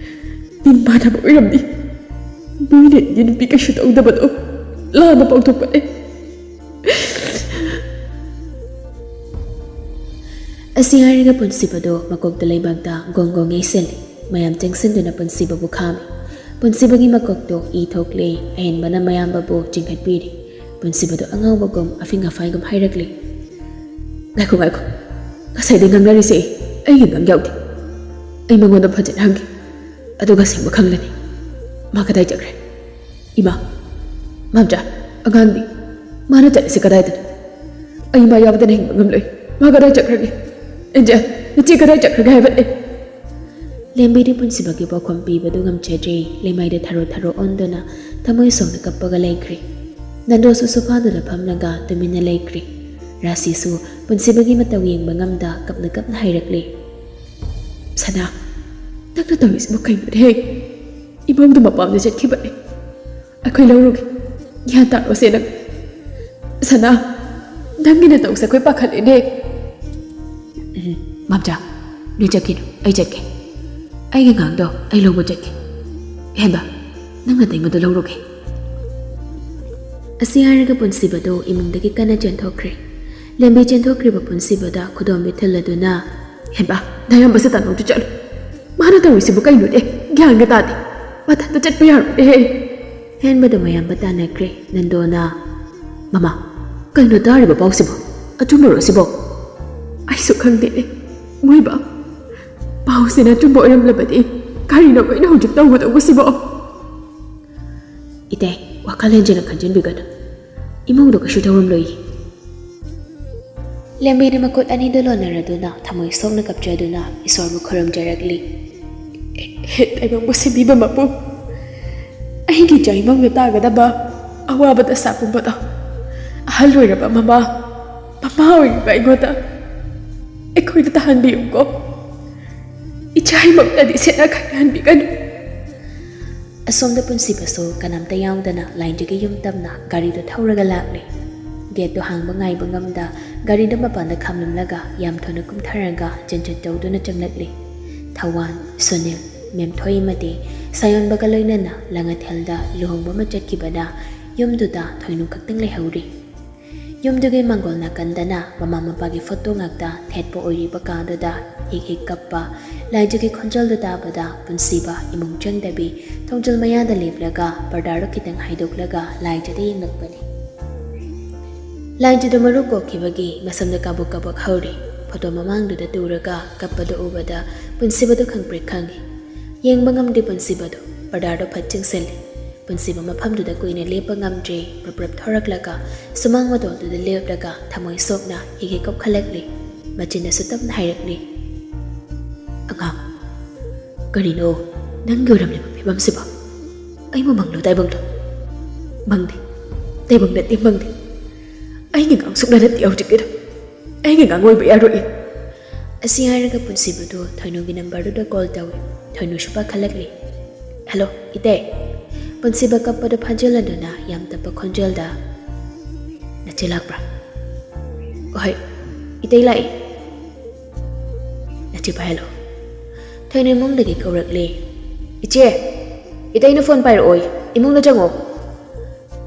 ꯃꯤꯡ ꯃꯥꯟꯅꯕ ꯑꯣꯏꯔꯝꯅꯤ꯫ ꯃꯣꯏꯅ ꯏꯅꯦ ꯅꯨꯄꯤ ꯀꯩꯁꯨ ꯇꯧꯗꯕꯗꯣ ꯂꯥꯟꯅ ꯄꯥꯎꯊꯣꯛꯄꯅꯦ"꯫ ꯑꯁꯤ ꯍꯥꯏꯔꯒ ꯄꯨꯟꯁꯤꯕꯗꯣ ꯃꯀꯣꯛꯇ ꯂꯩꯕꯥꯛꯇ ꯒꯣꯡ ꯒꯣꯡ ꯌꯩꯁꯤꯜꯂꯤ꯫ ꯃꯌꯥꯝ ꯆꯪꯁꯤꯟꯗꯨꯅ ꯄꯨꯟꯁꯤꯕꯕꯨ ꯈꯥꯝꯃꯤ꯫ ꯄꯨꯟꯁꯤꯕꯒꯤ ꯃꯀꯣꯛꯇꯣ ꯏ ꯊꯣꯛꯂꯦ꯫ ꯑꯍꯦꯟꯕꯅ ꯃꯌꯥꯝꯕꯕꯨ ꯆꯤꯡꯈꯠꯄꯤꯔꯤ꯫ ꯄꯨꯟꯁꯤꯕꯗꯣ ꯑꯉꯥꯎꯕꯒꯨꯝ ꯑꯐꯤꯡ ꯑꯐꯥꯏꯒꯨꯝ ꯍꯥꯏꯔꯛꯂꯤ꯫ "ꯉꯥꯏꯈꯣ, ꯉꯥꯏꯈꯣ꯫ ꯉꯁꯥꯏꯗꯩ ꯉꯥꯡꯅꯔꯤꯁꯦ ꯑꯩꯒꯤ ꯉꯥꯡ ꯌꯥꯎꯗꯦ꯫ ꯑꯩ ꯃꯉꯣꯟꯗ ꯐꯖꯅ ꯍꯪꯒꯦ꯫ ꯑꯗꯨꯒ ꯑꯁꯦꯡꯕ ꯈꯪꯂꯅꯤ꯫ ꯃꯥ ꯀꯗꯥꯏ ꯆꯠꯈ꯭ꯔꯦ? ꯏꯃꯥ, ꯃꯥꯝꯆꯥ, ꯑꯉꯥꯡꯗꯤ? ꯃꯥꯅ ꯆꯠꯂꯤꯁꯦ ꯀꯗꯥꯏꯗꯅꯣ? ꯑꯩ ꯃꯥ ꯌꯥꯎꯗꯅ ꯍꯤꯡꯕ ꯉꯝꯂꯣꯏ꯫ ꯃꯥ ꯀꯗꯥꯏ ꯆꯠꯈ꯭ꯔꯒꯦ? ꯑꯦꯟꯖꯦꯜ, ꯅꯆꯦ ꯀꯗꯥꯏ ꯆꯠꯈ꯭ꯔꯒꯦ ꯍꯥꯏꯕꯅꯦ?" ꯂꯦꯝꯕꯤꯗꯤ ꯄꯨꯟꯁꯤꯕꯒꯤ ꯄꯥꯎꯈꯨꯝ ꯄꯤꯕꯗꯨ ꯉꯝꯖꯗ꯭ꯔꯦ꯫ ꯂꯩꯃꯥꯏꯗ ꯊꯔꯣ ꯊꯔꯣ ꯑꯣꯟꯗꯨꯅ ꯊꯃꯣꯏ ꯁꯣꯛꯅ ꯀꯞꯄꯒ ꯂꯩꯈ꯭ꯔꯦ꯫ ꯅꯟꯗꯣꯁꯨ ꯁꯣꯐꯥꯗꯨꯗ ꯐꯝꯂꯒ ꯇꯨꯃꯤꯟꯅ ꯂꯩꯈ꯭ꯔꯦ꯫ ꯔꯥꯁꯤꯁꯨ ꯄꯨꯟꯁꯤꯕꯒꯤ ꯃꯇꯧ ꯌꯦꯡꯕ ꯉꯝꯗ ꯀꯞꯅ ꯀꯞꯅ ꯍꯥꯏꯔꯛꯂꯦ꯫ "ꯁꯅꯥ, ꯅꯪꯅ ꯇꯧꯔꯤꯁꯤꯕꯨ ꯀꯩꯅꯣꯅꯦꯍꯦ? ꯏꯃꯧꯗꯨ ꯃꯄꯥꯝꯗ ꯆꯠꯈꯤꯕꯅꯦ꯫ ꯑꯩꯈꯣꯏ ꯂꯧꯔꯨꯒꯦ꯫ ꯒ꯭ꯌꯥꯟ ꯇꯥꯔꯣꯁꯦ ꯅꯪ꯫ ꯁꯅꯥ, ꯅꯪꯒꯤ ꯅꯇꯧꯁꯦ ꯑꯩꯈꯣꯏ ꯄꯥꯈꯠꯂꯦꯅꯦ꯫" "ꯎꯝ, ꯃꯥꯝꯆꯥ, ꯅꯣꯏ ꯆꯠꯈꯤꯅꯨ, ꯑꯩ ꯆꯠꯀꯦ꯫ ꯑꯩꯒꯤ ꯑꯉꯥꯡꯗꯣ ꯑꯩ ꯂꯧꯕ ꯆꯠꯀꯦ꯫ ꯍꯦꯟꯕ, ꯅꯪ ꯅꯇꯩꯃꯗꯣ ꯂꯧꯔꯨꯒꯦ꯫" ꯑꯁꯤ ꯍꯥꯏꯔꯒ ꯄꯨꯟꯁꯤꯕꯗꯣ ꯏꯃꯨꯡꯗꯒꯤ ꯀꯟꯅ ꯆꯦꯟꯊꯣꯛꯈ꯭ꯔꯦ꯫ ꯂꯦꯝꯕꯤ ꯆꯦꯟꯊꯣꯛꯈ꯭ꯔꯤꯕ ꯄꯨꯟꯁꯤꯕꯗ ꯈꯨꯗꯣꯝꯕꯤ ꯊꯤꯜꯂꯗꯨꯅ, "ꯍꯦꯟꯕ, ꯅꯌꯥꯝꯕꯁꯦ ꯇꯥꯟꯅꯧꯗ ꯆꯠꯂꯨ꯫ ꯃꯥꯅ ꯇꯧꯔꯤꯁꯤꯕꯨ ꯀꯩꯅꯣꯅꯦ? ꯒ꯭ꯌꯥꯟꯒ ꯇꯥꯗꯦ꯫ ꯃꯊꯟꯇ ꯆꯠꯄ ꯌꯥꯔꯣꯏꯅꯦꯍꯦ꯫" ꯍꯦꯟꯕꯗ ꯃꯌꯥꯝꯕ ꯇꯥꯟꯅꯈ꯭ꯔꯦ꯫ ꯅꯟꯗꯣꯅ, "ꯃꯃꯥ, ꯀꯩꯅꯣ ꯇꯥꯔꯤꯕ ꯄꯥꯎꯁꯤꯕꯣ? ꯑꯆꯨꯝꯕꯔꯣ ꯁꯤꯕꯣ?" "ꯑꯩꯁꯨ ꯈꯪꯗꯦꯅꯦ, ꯃꯣꯏꯕ꯫ ꯄꯥꯎꯁꯤꯅ ꯑꯆꯨꯝꯕ ꯑꯣꯏꯔꯝꯂꯕꯗꯤ ꯀꯔꯤꯅꯣ ꯑꯩꯈꯣꯏꯅ ꯍꯧꯖꯤꯛ ꯇꯧꯒꯗꯧꯕꯁꯤꯕꯣ?" ꯏꯇꯩ, ꯋꯥꯈꯜ ꯍꯦꯟꯖꯤꯟꯅ ꯈꯟꯖꯤꯟꯕꯤꯒꯅꯨ꯫ ꯏꯃꯨꯡꯗꯣ ꯀꯩꯁꯨ ꯇꯧꯔꯝꯂꯣꯏꯌꯦ꯫ ꯂꯦꯝꯕꯤꯅ ꯃꯈꯨꯠ ꯑꯅꯤꯗꯨ ꯂꯣꯟꯅꯔꯗꯨꯅ ꯊꯃꯣꯏ ꯁꯣꯛꯅ ꯀꯞꯆꯗꯨꯅ ꯏꯁꯣꯔꯕꯨ ꯈꯨꯔꯨꯝꯖꯔꯛꯂꯤ꯫ "ꯍꯦ ꯇꯥꯏꯕꯪꯕꯨ ꯁꯦꯝꯕꯤꯕ ꯃꯄꯨ, ꯑꯩꯒꯤ ꯏꯆꯥ ꯏꯃꯨꯡꯗ ꯇꯥꯒꯗꯕ ꯑꯋꯥꯕ ꯗꯁꯥ ꯄꯨꯝꯕꯗꯣ ꯑꯍꯜ ꯑꯣꯏꯔꯕ ꯃꯃꯥ, ꯃꯃꯥ ꯑꯣꯏꯔꯤꯕ ꯑꯩꯉꯣꯟꯗ, ꯑꯩꯈꯣꯏꯗ ꯇꯥꯍꯟꯕꯤꯌꯨꯀꯣ꯫ ꯏꯆꯥ ꯏꯃꯨꯡꯗꯗꯤ ꯁꯦꯠꯅ ꯈꯥꯏꯅꯍꯟꯕꯤꯒꯅꯨ꯫" ꯑꯁꯣꯝꯗ ꯄꯨꯟꯁꯤꯕꯁꯨ ꯀꯅꯥꯝꯇ ꯌꯥꯎꯗꯅ ꯂꯥꯏꯟꯖꯒꯤ ꯌꯨꯝ ꯇꯝꯅ ꯒꯥꯔꯤꯗꯨ ꯊꯧꯔꯒ ꯂꯥꯛꯂꯤ꯫ ꯒꯦꯠꯇꯨ ꯍꯥꯡꯕ ꯉꯥꯏꯕ ꯉꯝꯗ ꯒꯥꯔꯤꯗꯨ ꯃꯄꯥꯟꯗ ꯈꯥꯝꯂꯝꯂꯒ ꯌꯥꯝ ꯊꯨꯅ ꯀꯨꯝꯊꯔꯒ ꯆꯦꯟꯆꯠ ꯇꯧꯗꯨꯅ ꯆꯪꯂꯛꯂꯤ꯫ ꯊꯧꯋꯥꯟ, ꯁꯨꯅꯤꯜ, ꯃꯦꯝꯊꯣꯏ ꯑꯃꯗꯤ ꯁꯥꯌꯣꯟꯕꯒ ꯂꯣꯏꯅꯅ ꯂꯥꯡꯉꯊꯦꯜꯗ ꯂꯨꯍꯣꯡꯕ ꯑꯃ ꯆꯠꯈꯤꯕꯅ ꯌꯨꯝꯗꯨꯗ ꯊꯣꯏꯅꯨ ꯈꯛꯇꯪ ꯂꯩꯍꯧꯔꯤ꯫ ꯌꯨꯝꯗꯨꯒꯤ ꯃꯥꯡꯒꯣꯜ ꯅꯥꯀꯟꯗꯅ ꯃꯃꯥ ꯃꯄꯥꯒꯤ ꯐꯣꯇꯣ ꯉꯥꯛꯇ ꯊꯦꯠꯄ ꯑꯣꯏꯔꯤꯕ ꯀꯥꯗꯨꯗ ꯍꯤꯛ ꯍꯤꯛ ꯀꯞꯄ ꯂꯥꯏꯖꯒꯤ ꯈꯣꯟꯖꯦꯜꯗꯨ ꯇꯥꯕꯗ ꯄꯨꯟꯁꯤꯕ ꯏꯃꯨꯡ ꯆꯪꯗꯕꯤ ꯊꯣꯡꯖꯤꯜ ꯃꯌꯥꯗ ꯂꯦꯞꯂꯒ ꯄꯔꯗꯥꯗꯨ ꯈꯤꯇꯪ ꯍꯥꯏꯗꯣꯛꯂꯒ ꯂꯥꯏꯖꯗ ꯌꯦꯡꯂꯛꯄꯅꯤ꯫ ꯂꯥꯏꯖꯗꯨ ꯃꯔꯨ ꯀꯣꯛꯈꯤꯕꯒꯤ ꯃꯁꯝꯗ ꯀꯥꯕꯛ ꯀꯥꯕꯛ ꯍꯧꯔꯤ꯫ ꯐꯣꯇꯣ ꯃꯃꯥꯡꯗꯨꯗ ꯇꯨꯔꯒ ꯀꯞꯄꯗꯨ ꯎꯕꯗ ꯄꯨꯟꯁꯤꯕꯗꯨ ꯈꯪꯄ꯭ꯔꯦꯛ ꯈꯪꯉꯤ꯫ ꯌꯦꯡꯕ ꯉꯝꯗꯦ ꯄꯨꯟꯁꯤꯕꯗꯨ꯫ ꯄꯔꯗꯥꯗꯨ ꯐꯠ ꯆꯤꯡꯁꯤꯜꯂꯤ꯫ ꯄꯨꯟꯁꯤꯕ ꯃꯐꯝꯗꯨꯗ ꯀꯨꯏꯅ ꯂꯦꯞꯄ ꯉꯝꯗ꯭ꯔꯦ꯫ ꯄ꯭ꯔꯞ ꯄ꯭ꯔꯞ ꯊꯣꯔꯛꯂꯒ ꯁꯨꯃꯥꯡ ꯃꯇꯣꯜꯗꯨꯗ ꯂꯦꯞꯂꯒ ꯊꯃꯣꯏ ꯁꯣꯛꯅ ꯍꯤꯛ ꯍꯤꯛ ꯀꯞꯈꯠꯂꯛꯂꯤ꯫ ꯃꯆꯤꯟꯅꯁꯨ ꯇꯞꯅ ꯍꯥꯏꯔꯛꯂꯤ, "ꯑꯉꯥꯡ, ꯀꯔꯤꯅꯣ ꯅꯪꯒꯤ ꯑꯣꯏꯔꯝꯂꯤꯕ ꯐꯤꯕꯝꯁꯤꯕꯣ? ꯑꯩꯕꯨ ꯃꯪꯂꯣ ꯇꯥꯏꯕꯪꯂꯣ?" "ꯃꯪꯗꯦ, ꯇꯥꯏꯕꯪ ꯅꯠꯇꯦ, ꯃꯪꯗꯦ꯫ ꯑꯩꯒꯤ ꯑꯉꯥꯡ ꯁꯨꯛꯅ ꯅꯠꯇꯦ ꯍꯧꯖꯤꯛꯀꯤꯗꯣ꯫ ꯑꯩꯒꯤ ꯑꯉꯥꯡ ꯑꯣꯏꯕ ꯌꯥꯔꯣꯏ꯫" ꯑꯁꯤ ꯍꯥꯏꯔꯒ ꯄꯨꯟꯁꯤꯕꯗꯨ ꯊꯣꯏꯅꯨꯒꯤ ꯅꯝꯕꯔꯗꯨꯗ ꯀꯣꯜ ꯇꯧꯏ꯫ ꯊꯣꯏꯅꯨꯁꯨ ꯄꯥꯏꯈꯠꯂꯛꯂꯤ꯫ "ꯍꯜꯂꯣ, ꯏꯇꯩ꯫" ꯄꯨꯟꯁꯤꯕ ꯀꯞꯄꯗꯨ ꯐꯥꯖꯤꯜꯂꯗꯨꯅ ꯌꯥꯝ ꯇꯞꯄ ꯈꯣꯟꯖꯦꯜꯗ, "ꯅꯆꯦ ꯂꯥꯛꯄ꯭ꯔꯥ?" "ꯍꯣꯏ, ꯏꯇꯩ ꯂꯥꯛꯏ꯫" "ꯅꯆꯦ ꯄꯥꯏꯍꯜꯂꯣ꯫" ꯊꯣꯏꯅꯨ ꯏꯃꯨꯡꯗꯒꯤ ꯀꯧꯔꯛꯂꯤ꯫ "ꯏꯆꯦ, ꯏꯇꯩꯅ ꯐꯣꯟ ꯄꯥꯏꯔꯛꯑꯣꯏ, ꯏꯃꯨꯡꯗ ꯆꯪꯉꯣ꯫"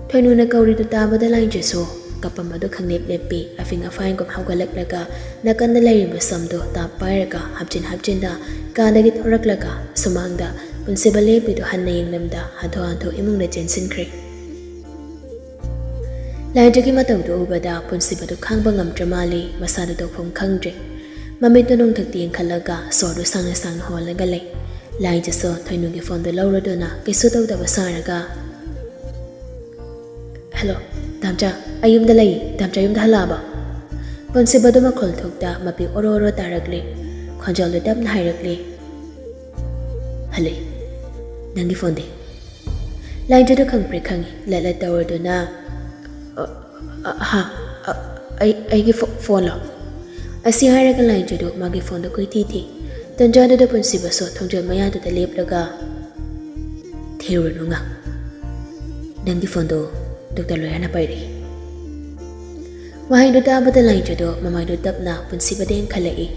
ꯊꯣꯏꯅꯨꯅ ꯀꯧꯔꯤꯗꯨ ꯇꯥꯕꯗ ꯂꯥꯏꯖꯁꯨ ꯀꯞꯄꯝꯕꯗꯨ ꯈꯪꯂꯦꯞ ꯂꯦꯞꯄꯤ꯫ ꯑꯐꯤꯡ ꯑꯐꯥꯏꯒꯨꯝ ꯍꯧꯒꯠꯂꯛꯂꯒ ꯅꯥꯀꯟꯗ ꯂꯩꯔꯤꯕ ꯁꯝꯗꯨ ꯇꯥꯞ ꯄꯥꯏꯔꯒ ꯍꯥꯞꯆꯤꯟ ꯍꯥꯞꯆꯤꯟꯗ ꯀꯥꯗꯒꯤ ꯊꯣꯔꯛꯂꯒ ꯁꯨꯃꯥꯡꯗ ꯄꯨꯟꯁꯤꯕ ꯂꯦꯞꯄꯤꯗꯨ ꯍꯟꯅ ꯌꯦꯡꯂꯝꯗ ꯍꯥꯊꯨ ꯍꯥꯊꯨ ꯏꯃꯨꯡꯗ ꯆꯦꯟꯁꯤꯟꯈ꯭ꯔꯦ꯫ ꯂꯥꯏꯖꯒꯤ ꯃꯇꯧꯗꯨ ꯎꯕꯗ ꯄꯨꯟꯁꯤꯕꯗꯨ ꯈꯥꯡꯕ ꯉꯝꯗ꯭ꯔ ꯃꯥꯜꯂꯤ, ꯃꯁꯥꯗꯨ ꯇꯧꯐꯝ ꯈꯪꯗ꯭ꯔꯦ꯫ ꯃꯃꯤꯠꯇꯨ ꯅꯣꯡꯊꯛꯇ ꯌꯦꯡꯈꯠꯂꯒ ꯁꯣꯔꯗꯨ ꯁꯥꯡꯅ ꯁꯥꯡꯅ ꯍꯣꯜꯂꯒ ꯂꯩ꯫ ꯂꯥꯏꯖꯁꯨ ꯊꯣꯏꯅꯨꯒꯤ ꯐꯣꯟꯗꯨ ꯂꯧꯔꯗꯨꯅ ꯀꯩꯁꯨ ꯇꯧꯗꯕ ꯁꯥꯔꯒ, "ꯍꯜꯂꯣ, ꯗꯥꯝꯆꯥ, ꯑꯩ ꯌꯨꯝꯗ ꯂꯩ꯫ ꯗꯥꯝꯆꯥ ꯌꯨꯝꯗ ꯍꯜꯂꯛꯑꯕ?" ꯄꯨꯟꯁꯤꯕꯗꯨ ꯃꯈꯣꯜ ꯊꯣꯛꯇ ꯃꯄꯤ ꯑꯣꯔꯣ ꯑꯣꯔꯣ ꯇꯥꯔꯛꯂꯦ꯫ ꯈꯣꯟꯖꯦꯜꯗꯨ ꯇꯞꯅ ꯍꯥꯏꯔꯛꯂꯦ, "ꯍꯜꯂꯛꯑꯦ꯫ ꯅꯪꯒꯤ ꯐꯣꯟꯗꯤ?" ꯂꯥꯏꯟꯖꯗꯨ ꯈꯪꯄ꯭ꯔꯦꯛ ꯈꯪꯉꯤ꯫ ꯂꯠ ꯂꯠ ꯇꯧꯔꯗꯨꯅ, "ꯑ, ꯑ, ꯍꯥ? ꯑ, ꯑꯩ, ꯑꯩꯒꯤ ꯐꯣ-, ꯐꯣꯟꯂꯣ?" ꯑꯁꯤ ꯍꯥꯏꯔꯒ ꯂꯥꯏꯟꯖꯗꯨ ꯃꯥꯒꯤ ꯐꯣꯟꯗꯨ ꯀꯣꯏꯊꯤ ꯊꯤ꯫ ꯇꯟꯖꯥꯗꯨꯗ ꯄꯨꯟꯁꯤꯕꯁꯨ ꯊꯣꯡꯖꯤꯜ ꯃꯌꯥꯗꯨꯗ ꯂꯦꯞꯂꯒ, "ꯊꯤꯔꯨꯔꯅꯨ ꯉꯥ꯫ ꯅꯪꯒꯤ ꯐꯣꯟꯗꯣ ꯗꯣꯛꯇꯔ ꯂꯣꯌꯥꯅ ꯄꯥꯏꯔꯛꯏ꯫" ꯋꯥꯍꯩꯗꯨ ꯇꯥꯕꯗ ꯂꯥꯏꯟꯖꯗꯨ ꯃꯃꯥꯏꯗꯨ ꯇꯞꯅ ꯄꯨꯟꯁꯤꯕꯗ ꯌꯦꯡꯈꯠꯂꯛꯏ꯫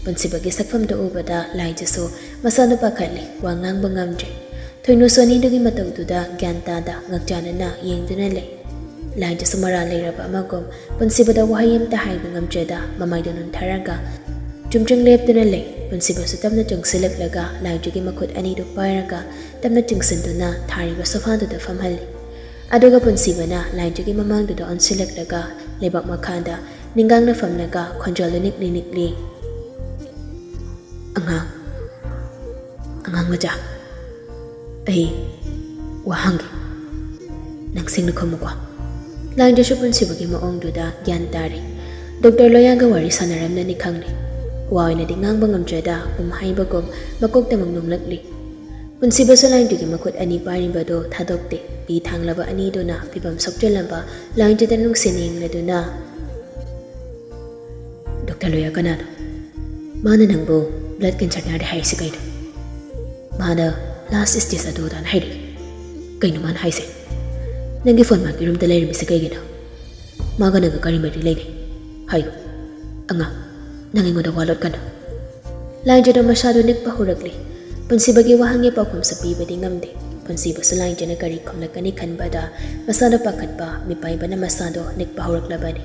ꯄꯨꯟꯁꯤꯕꯒꯤ ꯁꯛꯐꯝꯗꯨ ꯎꯕꯗ ꯂꯥꯏꯟꯖꯁꯨ ꯃꯁꯥꯗꯨ ꯄꯥꯈꯠꯂꯤ꯫ ꯋꯥ ꯉꯥꯡꯕ ꯉꯝꯗ꯭ꯔꯦ꯫ ꯊꯣꯏꯅꯨꯁꯨ ꯑꯅꯤꯗꯨꯒꯤ ꯃꯇꯧꯗꯨꯗ ꯒ꯭ꯌꯥꯟ ꯇꯥꯗ ꯉꯛꯆꯥꯅꯅ ꯌꯦꯡꯗꯨꯅ ꯂꯩ꯫ ꯂꯥꯏꯟꯖꯁꯨ ꯃꯔꯥꯜ ꯂꯩꯔꯕ ꯑꯃꯒꯨꯝ ꯄꯨꯟꯁꯤꯕꯗ ꯋꯥꯍꯩ ꯑꯃꯇ ꯍꯥꯏꯕ ꯉꯝꯗ꯭ꯔꯦꯗ ꯃꯃꯥꯏꯗꯨ ꯅꯣꯟꯊꯔꯒ ꯆꯨꯝꯗ꯭ꯔꯤꯡ ꯂꯦꯞꯇꯨꯅ ꯂꯩ꯫ ꯄꯨꯟꯁꯤꯕꯁꯨ ꯇꯞꯅ ꯆꯪꯁꯤꯜꯂꯛꯂꯒ ꯂꯥꯏꯟꯖꯒꯤ ꯃꯈꯨꯠ ꯑꯅꯤꯗꯨ ꯄꯥꯏꯔꯒ ꯇꯞꯅ ꯆꯤꯡꯁꯤꯟꯗꯨꯅ ꯊꯥꯔꯤꯕ ꯁꯣꯐꯥꯗꯨꯗ ꯐꯝꯍꯜꯂꯤ꯫ ꯑꯗꯨꯒ ꯄꯨꯟꯁꯤꯕꯅ ꯂꯥꯏꯟꯖꯒꯤ ꯃꯃꯥꯡꯗꯨꯗ ꯑꯣꯟꯁꯤꯜꯂꯛꯂꯒ ꯂꯩꯕꯥꯛ ꯃꯈꯥꯗ ꯅꯤꯡꯒꯥꯡꯅ ꯐꯝꯂꯒ ꯈꯣꯟꯖꯦꯜꯗꯨ ꯅꯤꯛꯂꯤ ꯅꯤꯛꯂꯤ, "ꯑꯉꯥꯡ, ꯑꯉꯥꯡ ꯃꯆꯥ, ꯑꯩ ꯋꯥ ꯍꯪꯒꯦ꯫ ꯅꯪ ꯁꯦꯡꯅ ꯈꯨꯝꯃꯨꯀꯣ꯫" ꯂꯥꯏꯟꯖꯁꯨ ꯄꯨꯟꯁꯤꯕꯒꯤ ꯃꯑꯣꯡꯗꯨꯗ ꯒ꯭ꯌꯥꯟ ꯇꯥꯔꯦ꯫ ꯗꯣꯛꯇꯔ ꯂꯣꯌꯥꯒ ꯋꯥꯔꯤ ꯁꯥꯟꯅꯔꯝꯅꯅꯤ ꯈꯪꯂꯤ꯫ ꯋꯥ ꯑꯣꯏꯅꯗꯤ ꯉꯥꯡꯕ ꯉꯝꯗ꯭ꯔꯦꯗ, ꯎꯝ ꯍꯥꯏꯕꯒꯨꯝ ꯃꯀꯣꯛꯇꯃꯛ ꯅꯣꯡꯂꯛꯂꯤ꯫ ꯄꯨꯟꯁꯤꯕꯁꯨ ꯂꯥꯏꯟꯖꯒꯤ ꯃꯈꯨꯠ ꯑꯅꯤ ꯄꯥꯏꯔꯤꯕꯗꯨ ꯊꯥꯗꯣꯛꯇꯦ꯫ ꯄꯤ ꯊꯥꯡꯂꯕ ꯑꯅꯤꯗꯨꯅ ꯐꯤꯕꯝ ꯁꯣꯛꯆꯜꯂꯕ ꯂꯥꯏꯟꯖꯗ ꯅꯨꯡꯁꯤꯅ ꯌꯦꯡꯂꯗꯨꯅ, "ꯗꯣꯛꯇꯔ ꯂꯣꯌꯥ ꯀꯅꯥꯅꯣ? ꯃꯥꯅ ꯅꯪꯕꯨ blood cancer ꯅꯥꯔꯦ ꯍꯥꯏꯔꯤꯁꯤ ꯀꯩꯅꯣ? ꯃꯥꯅ last stage ꯑꯗꯨ ꯑꯗꯥꯅ ꯍꯥꯏꯔꯛꯏ꯫ ꯀꯩꯅꯣ ꯃꯥꯅ ꯍꯥꯏꯁꯦ? ꯅꯪꯒꯤ ꯐꯣꯟ ꯃꯥꯒꯤ ꯔꯨꯝꯗ ꯂꯩꯔꯝꯃꯤꯁꯦ ꯀꯩꯒꯤꯅꯣ? ꯃꯥꯒ ꯅꯪꯒ ꯀꯔꯤ ꯃꯔꯤ ꯂꯩꯅꯩ? ꯍꯥꯏꯌꯨ꯫ ꯑꯉꯥꯡ, ꯅꯪ ꯑꯩꯉꯣꯟꯗ ꯋꯥ ꯂꯣꯠꯀꯅꯨ꯫" ꯂꯥꯏꯟꯖꯗꯣ ꯃꯁꯥꯗꯣ ꯅꯤꯛꯄ ꯍꯧꯔꯛꯂꯤ꯫ ꯄꯨꯟꯁꯤꯕꯒꯤ ꯋꯥꯍꯪꯒꯤ ꯄꯥꯎꯈꯨꯝꯁꯨ ꯄꯤꯕꯗꯤ ꯉꯝꯗꯦ꯫ ꯄꯨꯟꯁꯤꯕꯁꯨ ꯂꯥꯏꯟꯖꯅ ꯀꯔꯤ ꯈꯨꯝꯂꯛꯀꯅꯤ ꯈꯟꯕꯗ ꯃꯁꯥꯗ ꯄꯥꯈꯠꯄ, ꯃꯤꯄꯥꯏꯕꯅ ꯃꯁꯥꯗꯣ ꯅꯤꯛꯄ ꯍꯧꯔꯛꯂꯕꯅꯤ꯫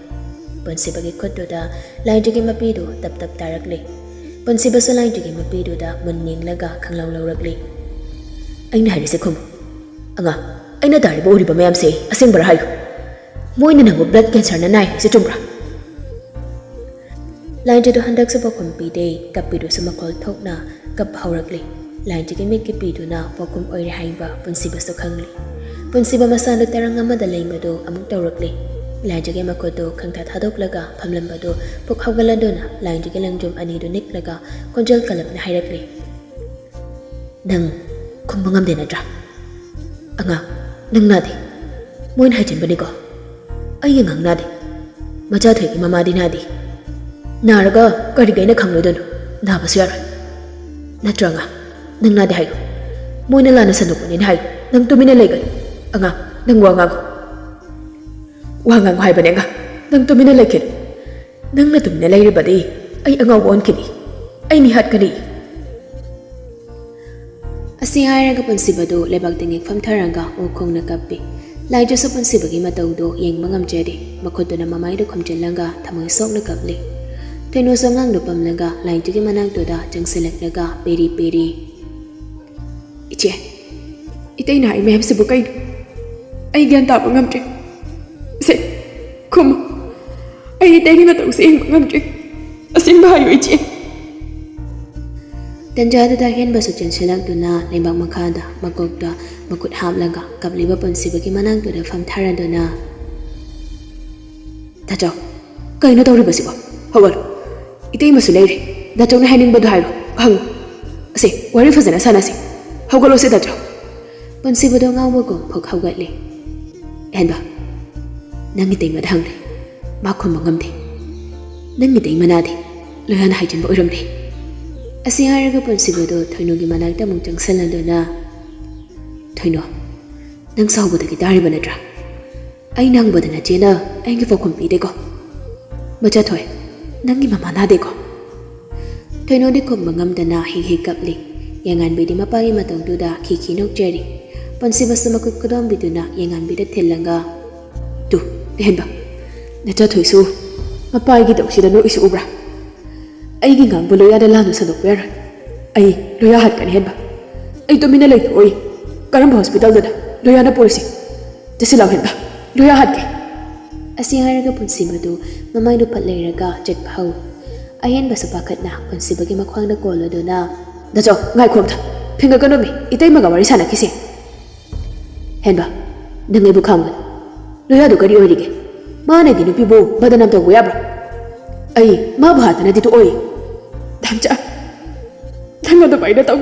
ꯄꯨꯟꯁꯤꯕꯒꯤ ꯈꯨꯠꯇꯨꯗ ꯂꯥꯏꯟꯖꯒꯤ ꯃꯄꯤꯗꯨ ꯇꯞ ꯇꯞ ꯇꯥꯔꯛꯂꯤ꯫ ꯄꯨꯟꯁꯤꯕꯁꯨ ꯂꯥꯏꯟꯖꯒꯤ ꯃꯄꯤꯗꯨꯗ ꯃꯨꯟ ꯌꯦꯡꯂꯒ ꯈꯪꯂꯧ ꯂꯧꯔꯛꯂꯤ꯫ "ꯑꯩꯅ ꯍꯥꯏꯔꯤꯁꯦ ꯈꯨꯝꯃꯨ꯫ ꯑꯉꯥꯡ, ꯑꯩꯅ ꯇꯥꯔꯤꯕ ꯎꯔꯤꯕ ꯃꯌꯥꯝꯁꯦ ꯑꯁꯦꯡꯕꯔꯥ ꯍꯥꯏꯌꯨ꯫ ꯃꯣꯏꯅ ꯅꯪꯕꯨ blood cancer ꯅ ꯅꯥꯏ ꯍꯥꯏꯁꯦ ꯆꯨꯝꯕ꯭ꯔꯥ?" ꯂꯥꯏꯟꯖꯗꯨ ꯍꯟꯗꯛꯁꯨ ꯄꯥꯎꯈꯨꯝ ꯄꯤꯗꯦ꯫ ꯀꯞꯄꯤꯗꯨꯁꯨ ꯃꯈꯣꯜ ꯊꯣꯛꯅ ꯀꯞꯄ ꯍꯧꯔꯛꯂꯤ꯫ ꯂꯥꯏꯟꯖꯒꯤ ꯃꯤꯠꯀꯤ ꯄꯤꯗꯨꯅ ꯄꯥꯎꯈꯨꯝ ꯑꯣꯏꯔꯦ ꯍꯥꯏꯕ ꯄꯨꯟꯁꯤꯕꯁꯨ ꯈꯪꯂꯤ꯫ ꯄꯨꯟꯁꯤꯕ ꯃꯁꯥꯗꯨ ꯇꯔꯪ ꯑꯃꯗ ꯂꯩꯕꯗꯨ ꯑꯃꯨꯛ ꯇꯧꯔꯛꯂꯤ꯫ ꯂꯥꯏꯖꯒꯤ ꯃꯈꯨꯠꯇꯨ ꯈꯪꯊꯥ ꯊꯥꯗꯣꯛꯂꯒ ꯐꯝꯂꯝꯕꯗꯨ ꯄꯨꯛ ꯍꯧꯒꯠꯂꯗꯨꯅ ꯂꯥꯏꯖꯒꯤ ꯂꯪꯖꯨꯝ ꯑꯅꯤꯗꯨ ꯅꯤꯛꯂꯒ ꯈꯣꯟꯖꯦꯜ ꯀꯜꯂꯞꯅ ꯍꯥꯏꯔꯛꯂꯤ꯫ "ꯅꯪ ꯈꯨꯝꯕ ꯉꯝꯗꯦ ꯅꯠꯇ꯭ꯔꯥ? ꯑꯉꯥꯡ, ꯅꯪ ꯅꯥꯗꯦ꯫ ꯃꯣꯏꯅ ꯍꯥꯏꯖꯤꯟꯕꯅꯤꯀꯣ꯫ ꯑꯩ ꯑꯉꯥꯡ ꯅꯥꯗꯦ꯫ ꯃꯆꯥꯊꯣꯏꯒꯤ ꯃꯃꯥꯗꯤ ꯅꯥꯗꯦ꯫ ꯅꯥꯔꯒ ꯀꯔꯤꯒꯤ ꯑꯩꯅ ꯈꯪꯂꯣꯏꯗꯣꯏꯅꯣ? ꯅꯥꯕꯁꯨ ꯌꯥꯔꯣꯏ꯫ ꯅꯠꯇ꯭ꯔꯣ ꯑꯉꯥꯡ? ꯅꯪ ꯅꯥꯗꯦ ꯍꯥꯏꯌꯨ꯫ ꯃꯣꯏꯅ ꯂꯥꯟꯅ ꯁꯟꯗꯣꯛꯄꯅꯦꯅ ꯍꯥꯏꯌꯨ꯫ ꯅꯪ ꯇꯨꯃꯤꯟꯅ ꯂꯩꯒꯅꯨ꯫ ꯑꯉꯥꯡ, ꯅꯪ ꯋꯥ ꯉꯥꯡꯉꯨ꯫ ꯋꯥ ꯉꯥꯡꯉꯨ ꯍꯥꯏꯕꯅꯦ ꯑꯉꯥꯡ꯫ ꯅꯪ ꯇꯨꯃꯤꯟꯅ ꯂꯩꯈꯤꯅꯨ꯫ ꯅꯪꯅ ꯇꯨꯃꯤꯟꯅ ꯂꯩꯔꯕꯗꯤ ꯑꯩ ꯑꯉꯥꯎꯕ ꯑꯣꯟꯈꯤꯅꯤ꯫ ꯑꯩ ꯃꯤ ꯍꯥꯠꯀꯅꯤ꯫" ꯑꯁꯤ ꯍꯥꯏꯔꯒ ꯄꯨꯟꯁꯤꯕꯗꯨ ꯂꯩꯕꯥꯛꯇ ꯉꯦꯛꯐꯝ ꯊꯔꯒ ꯑꯣꯛ ꯈꯣꯡꯅ ꯀꯞꯄꯤ꯫ ꯂꯥꯏꯖꯁꯨ ꯄꯨꯟꯁꯤꯕꯒꯤ ꯃꯇꯧꯗꯨ ꯌꯦꯡꯕ ꯉꯝꯖꯗꯦ꯫ ꯃꯈꯨꯠꯇꯨꯅ ꯃꯃꯥꯏꯗꯨ ꯈꯨꯝꯖꯤꯜꯂꯒ ꯊꯃꯣꯏ ꯁꯣꯛꯅ ꯀꯞꯂꯤ꯫ ꯊꯣꯏꯅꯨꯁꯨ ꯑꯉꯥꯡꯗꯨ ꯄꯝꯂꯒ ꯂꯥꯏꯖꯒꯤ ꯃꯅꯥꯛꯇꯨꯗ ꯆꯪꯁꯤꯜꯂꯛꯂꯒ ꯄꯦꯔꯤ ꯄꯦꯔꯤ, "ꯏꯆꯦ, ꯏꯇꯩꯅ ꯍꯥꯏ ꯃꯌꯥꯝꯁꯤꯕꯨ ꯀꯩꯅꯣ? ꯑꯩ ꯒ꯭ꯌꯥꯟ ꯇꯥꯕ ꯉꯝꯗ꯭ꯔꯦ꯫ ꯁꯦ, ꯈꯨꯝꯃꯨ꯫ ꯑꯩ ꯏꯇꯩꯒꯤ ꯃꯇꯧꯁꯦ ꯌꯦꯡꯕ ꯉꯝꯗ꯭ꯔꯦ꯫ ꯑꯁꯦꯡꯕ ꯍꯥꯏꯌꯨ, ꯏꯆꯦ꯫" ꯇꯟꯖꯥꯗꯨꯗ ꯍꯦꯟꯕꯁꯨ ꯆꯦꯟꯁꯤꯜꯂꯛꯇꯨꯅ ꯂꯩꯕꯥꯛ ꯃꯈꯥꯗ ꯃꯀꯣꯛꯇ ꯃꯈꯨꯠ ꯍꯥꯞꯂꯒ ꯀꯞꯂꯤꯕ ꯄꯨꯟꯁꯤꯕꯒꯤ ꯃꯅꯥꯛꯇꯨꯗ ꯐꯝꯊꯔꯗꯨꯅ, "ꯇꯥꯆꯧ, ꯀꯩꯅꯣ ꯇꯧꯔꯤꯕꯁꯤꯕꯣ? ꯍꯧꯒꯠꯂꯣ꯫ ꯏꯇꯩꯃꯁꯨ ꯂꯩꯔꯤ꯫ ꯅꯥꯆꯧꯅ ꯍꯥꯏꯅꯤꯡꯕꯗꯣ ꯍꯥꯏꯔꯣ, ꯍꯪꯉꯨ꯫ ꯑꯁꯦ, ꯋꯥꯔꯤ ꯐꯖꯅ ꯁꯥꯟꯅꯁꯤ꯫ ꯍꯧꯒꯠꯂꯣꯁꯦ ꯇꯥꯆꯧ꯫" ꯄꯨꯟꯁꯤꯕꯗꯣ ꯉꯥꯎꯕꯒꯨꯝ ꯐꯨꯛ ꯍꯧꯒꯠꯂꯦ꯫ "ꯑꯍꯦꯟꯕ, ꯅꯪ ꯏꯇꯩꯃꯗ ꯍꯪꯂꯦ꯫ ꯃꯥ ꯈꯨꯝꯕ ꯉꯝꯗꯦ꯫ ꯅꯪ ꯏꯇꯩꯃ ꯅꯥꯗꯦ꯫ ꯂꯣꯌꯥꯅ ꯍꯥꯏꯖꯤꯟꯕ ꯑꯣꯏꯔꯝꯂꯦ꯫" ꯑꯁꯤ ꯍꯥꯏꯔꯒ ꯄꯨꯟꯁꯤꯕꯗꯣ ꯊꯣꯏꯅꯨꯒꯤ ꯃꯅꯥꯛꯇ ꯑꯃꯨꯛ ꯆꯪꯁꯤꯜꯂꯗꯨꯅ, "ꯊꯣꯏꯅꯨ, ꯅꯪ ꯁꯥꯎꯕꯗꯒꯤ ꯇꯥꯔꯤꯕ ꯅꯠꯇ꯭ꯔꯥ? ꯑꯩꯅ ꯍꯪꯕꯗ ꯅꯆꯦꯅ ꯑꯩꯒꯤ ꯄꯥꯎꯈꯨꯝ ꯄꯤꯗꯦꯀꯣ꯫ ꯃꯆꯥꯊꯣꯏ, ꯅꯪꯒꯤ ꯃꯃꯥ ꯅꯥꯗꯦꯀꯣ?" ꯊꯣꯏꯅꯨꯗꯤ ꯈꯨꯝꯕ ꯉꯝꯗꯅ ꯍꯤꯛ ꯍꯤꯛ ꯀꯞꯂꯤ꯫ ꯌꯦꯡꯉꯥꯟꯕꯤꯗꯤ ꯃꯄꯥꯒꯤ ꯃꯇꯧꯗꯨꯗ ꯈꯤ ꯈꯤ ꯅꯣꯛꯆꯔꯤ꯫ ꯄꯨꯟꯁꯤꯕꯁꯨ ꯃꯈꯨꯠ ꯈꯨꯗꯣꯝꯕꯤꯗꯨꯅ ꯌꯦꯡꯉꯥꯟꯕꯤꯗ ꯊꯤꯜꯂꯒ, "ꯇꯨ, ꯑꯍꯦꯟꯕ, ꯅꯆꯥꯊꯣꯏꯁꯨ ꯃꯄꯥꯒꯤ ꯇꯧꯁꯤꯗ ꯅꯣꯛꯏꯁꯤ ꯎꯕ꯭ꯔꯥ? ꯑꯩꯒꯤ ꯉꯥꯡꯕ ꯂꯣꯌꯥꯗ ꯂꯥꯟꯅ ꯁꯟꯗꯣꯛꯄ ꯌꯥꯔꯣꯏ꯫ ꯑꯩ ꯂꯣꯌꯥ ꯍꯥꯠꯀꯅꯤ ꯑꯍꯦꯟꯕ꯫ ꯑꯩ ꯇꯨꯃꯤꯟꯅ ꯂꯩꯊꯣꯛꯑꯣꯏ꯫ ꯀꯔꯝꯕ ꯍꯣꯁꯄꯤꯇꯥꯜꯗꯅ ꯂꯣꯌꯥꯅ ꯄꯨꯔꯤꯁꯤ? ꯆꯠꯁꯤ ꯂꯥꯎ ꯑꯍꯦꯟꯕ, ꯂꯣꯌꯥ ꯍꯥꯠꯀꯦ꯫" ꯑꯁꯤ ꯍꯥꯏꯔꯒ ꯄꯨꯟꯁꯤꯕꯗꯨ ꯃꯃꯥꯏꯗꯨ ꯐꯠ ꯂꯩꯔꯒ ꯆꯠꯄ ꯍꯧꯏ꯫ ꯑꯍꯦꯟꯕꯁꯨ ꯄꯥꯈꯠꯅ ꯄꯨꯟꯁꯤꯕꯒꯤ ꯃꯈ꯭ꯋꯥꯡꯗ ꯀꯣꯜꯂꯗꯨꯅ, "ꯅꯥꯆꯧ, ꯉꯥꯏꯈꯣ ꯑꯝꯇ꯫ ꯐꯤꯡꯒꯠꯀꯅꯨꯃꯤ, ꯏꯇꯩꯃꯒ ꯋꯥꯔꯤ ꯁꯥꯟꯅꯈꯤꯁꯦ꯫" ꯍꯦꯟꯕ, ꯅꯪ ꯑꯩꯕꯨ ꯈꯪꯕꯅꯤ꯫ ꯂꯣꯌꯥꯗꯨ ꯀꯔꯤ ꯑꯣꯏꯔꯤꯒꯦ? ꯃꯥꯅꯗꯤ ꯅꯨꯄꯤꯕꯨ ꯕꯗꯅꯥꯝ ꯇꯧꯕ ꯌꯥꯕ꯭ꯔꯥ? ꯑꯩ ꯃꯥꯕꯨ ꯍꯥꯠꯇꯅꯗꯤ ꯇꯣꯛꯑꯣꯏ꯫ ꯗꯥꯝꯆꯥ, ꯅꯪ ꯑꯗꯨꯃꯥꯏꯅ ꯇꯧ꯫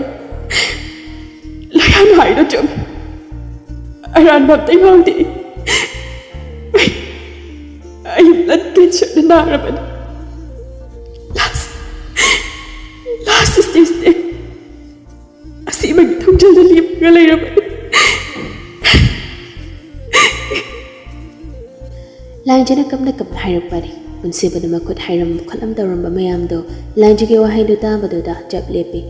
ꯂꯣꯌꯥꯅ ꯍꯥꯏꯗꯣ ꯆꯨꯝꯃꯤ꯫ ꯑꯔꯥꯟꯕ ꯑꯝꯇ ꯌꯥꯎꯗꯦ꯫ ꯑꯩ, ꯑꯩ blood cancerꯅ ꯅꯥꯔꯕꯅꯤ꯫ Last, last stageꯅꯦ꯫ ꯑꯁꯤꯕꯒꯤ ꯊꯣꯡꯖꯤꯜꯗ ꯂꯦꯞꯄꯒ ꯂꯩꯔꯕꯅꯤ꯫ ꯂꯥꯏꯖꯅ ꯀꯞꯅ ꯀꯞꯅ ꯍꯥꯏꯔꯛꯄꯅꯤ꯫ ꯄꯨꯟꯁꯤꯕꯗ ꯃꯈꯨꯠ ꯍꯥꯏꯔꯝ ꯈꯣꯠꯂꯝ ꯇꯧꯔꯝꯕ ꯃꯌꯥꯝꯗꯣ ꯂꯥꯏꯖꯒꯤ ꯋꯥꯍꯩꯗꯨ ꯇꯥꯕꯗꯨꯗ ꯆꯞ ꯂꯦꯞꯄꯤ꯫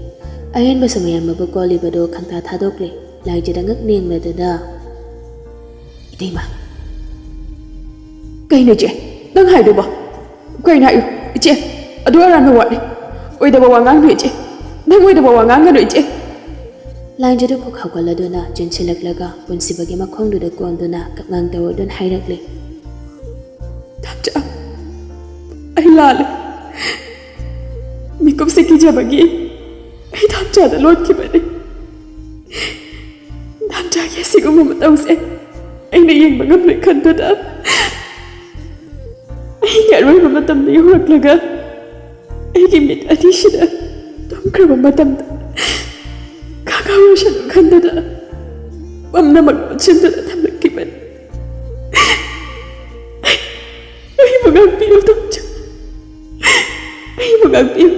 ꯑꯍꯦꯟꯕꯁꯨ ꯃꯌꯥꯝ ꯃꯕꯨꯛ ꯀꯣꯜꯂꯤꯕꯗꯨ ꯈꯪꯊꯥ ꯊꯥꯗꯣꯛꯂꯦ꯫ ꯂꯥꯏꯖꯗ ꯉꯛ ꯅꯦꯡꯂꯗꯨꯅ, "ꯏꯇꯩꯃ, ꯀꯩꯅꯣ ꯏꯆꯦ? ꯅꯪ ꯍꯥꯏꯗꯨꯕꯣ? ꯀꯩꯅꯣ ꯍꯥꯏꯌꯨ, ꯏꯆꯦ, ꯑꯗꯨ ꯑꯔꯥꯟꯕ ꯋꯥꯅꯤ꯫ ꯑꯣꯏꯗꯕ ꯋꯥ ꯉꯥꯡꯅꯨ, ꯏꯆꯦ꯫ ꯅꯪ ꯑꯣꯏꯗꯕ ꯋꯥ ꯉꯥꯡꯒꯅꯨ, ꯏꯆꯦ꯫" ꯂꯥꯏꯟꯖꯗꯨ ꯐꯨꯛ ꯍꯧꯒꯠꯂꯗꯨꯅ ꯆꯦꯟꯁꯤꯜꯂꯛꯂꯒ ꯄꯨꯟꯁꯤꯕꯒꯤ ꯃꯈꯣꯡꯗꯨꯗ ꯀꯣꯟꯗꯨꯅ ꯀꯞꯉꯥꯡ ꯇꯧꯔꯗꯨꯅ ꯍꯥꯏꯔꯛꯂꯤ꯫ "ꯗꯥꯝꯆꯥ, ꯑꯩ ꯂꯥꯜꯂꯦ꯫ ꯃꯤꯀꯨꯞꯁꯦ ꯀꯤꯖꯕꯒꯤ ꯑꯩ ꯗꯥꯝꯆꯥꯗ ꯂꯣꯠꯈꯤꯕꯅꯤ꯫ ꯗꯥꯝꯆꯥꯒꯤ ꯑꯁꯤꯒꯨꯝꯕ ꯃꯇꯧꯁꯦ ꯑꯩꯅ ꯌꯦꯡꯕ ꯉꯝꯂꯣꯏ ꯈꯟꯕꯗ ꯑꯩꯒꯤ ꯑꯔꯣꯏꯕ ꯃꯇꯝꯗ ꯌꯧꯔꯛꯂꯒ ꯑꯩꯒꯤ ꯃꯤꯠ ꯑꯅꯤꯁꯤꯗ ꯇꯨꯝꯈ꯭ꯔꯕ ꯃꯇꯝꯗ ꯈꯪꯍꯧꯔꯁꯅꯨ ꯈꯟꯕꯗ ꯄꯨꯝꯅꯃꯛ ꯂꯣꯠꯁꯤꯟꯗꯨꯅ ꯊꯝꯂꯛꯈꯤꯕꯅꯤ꯫ ꯑꯩꯕꯨ ꯉꯥꯛꯄꯤꯌꯨ, ꯗꯥꯝꯆꯥ꯫ ꯑꯩꯕꯨ ꯉꯥꯛꯄꯤꯌꯨ꯫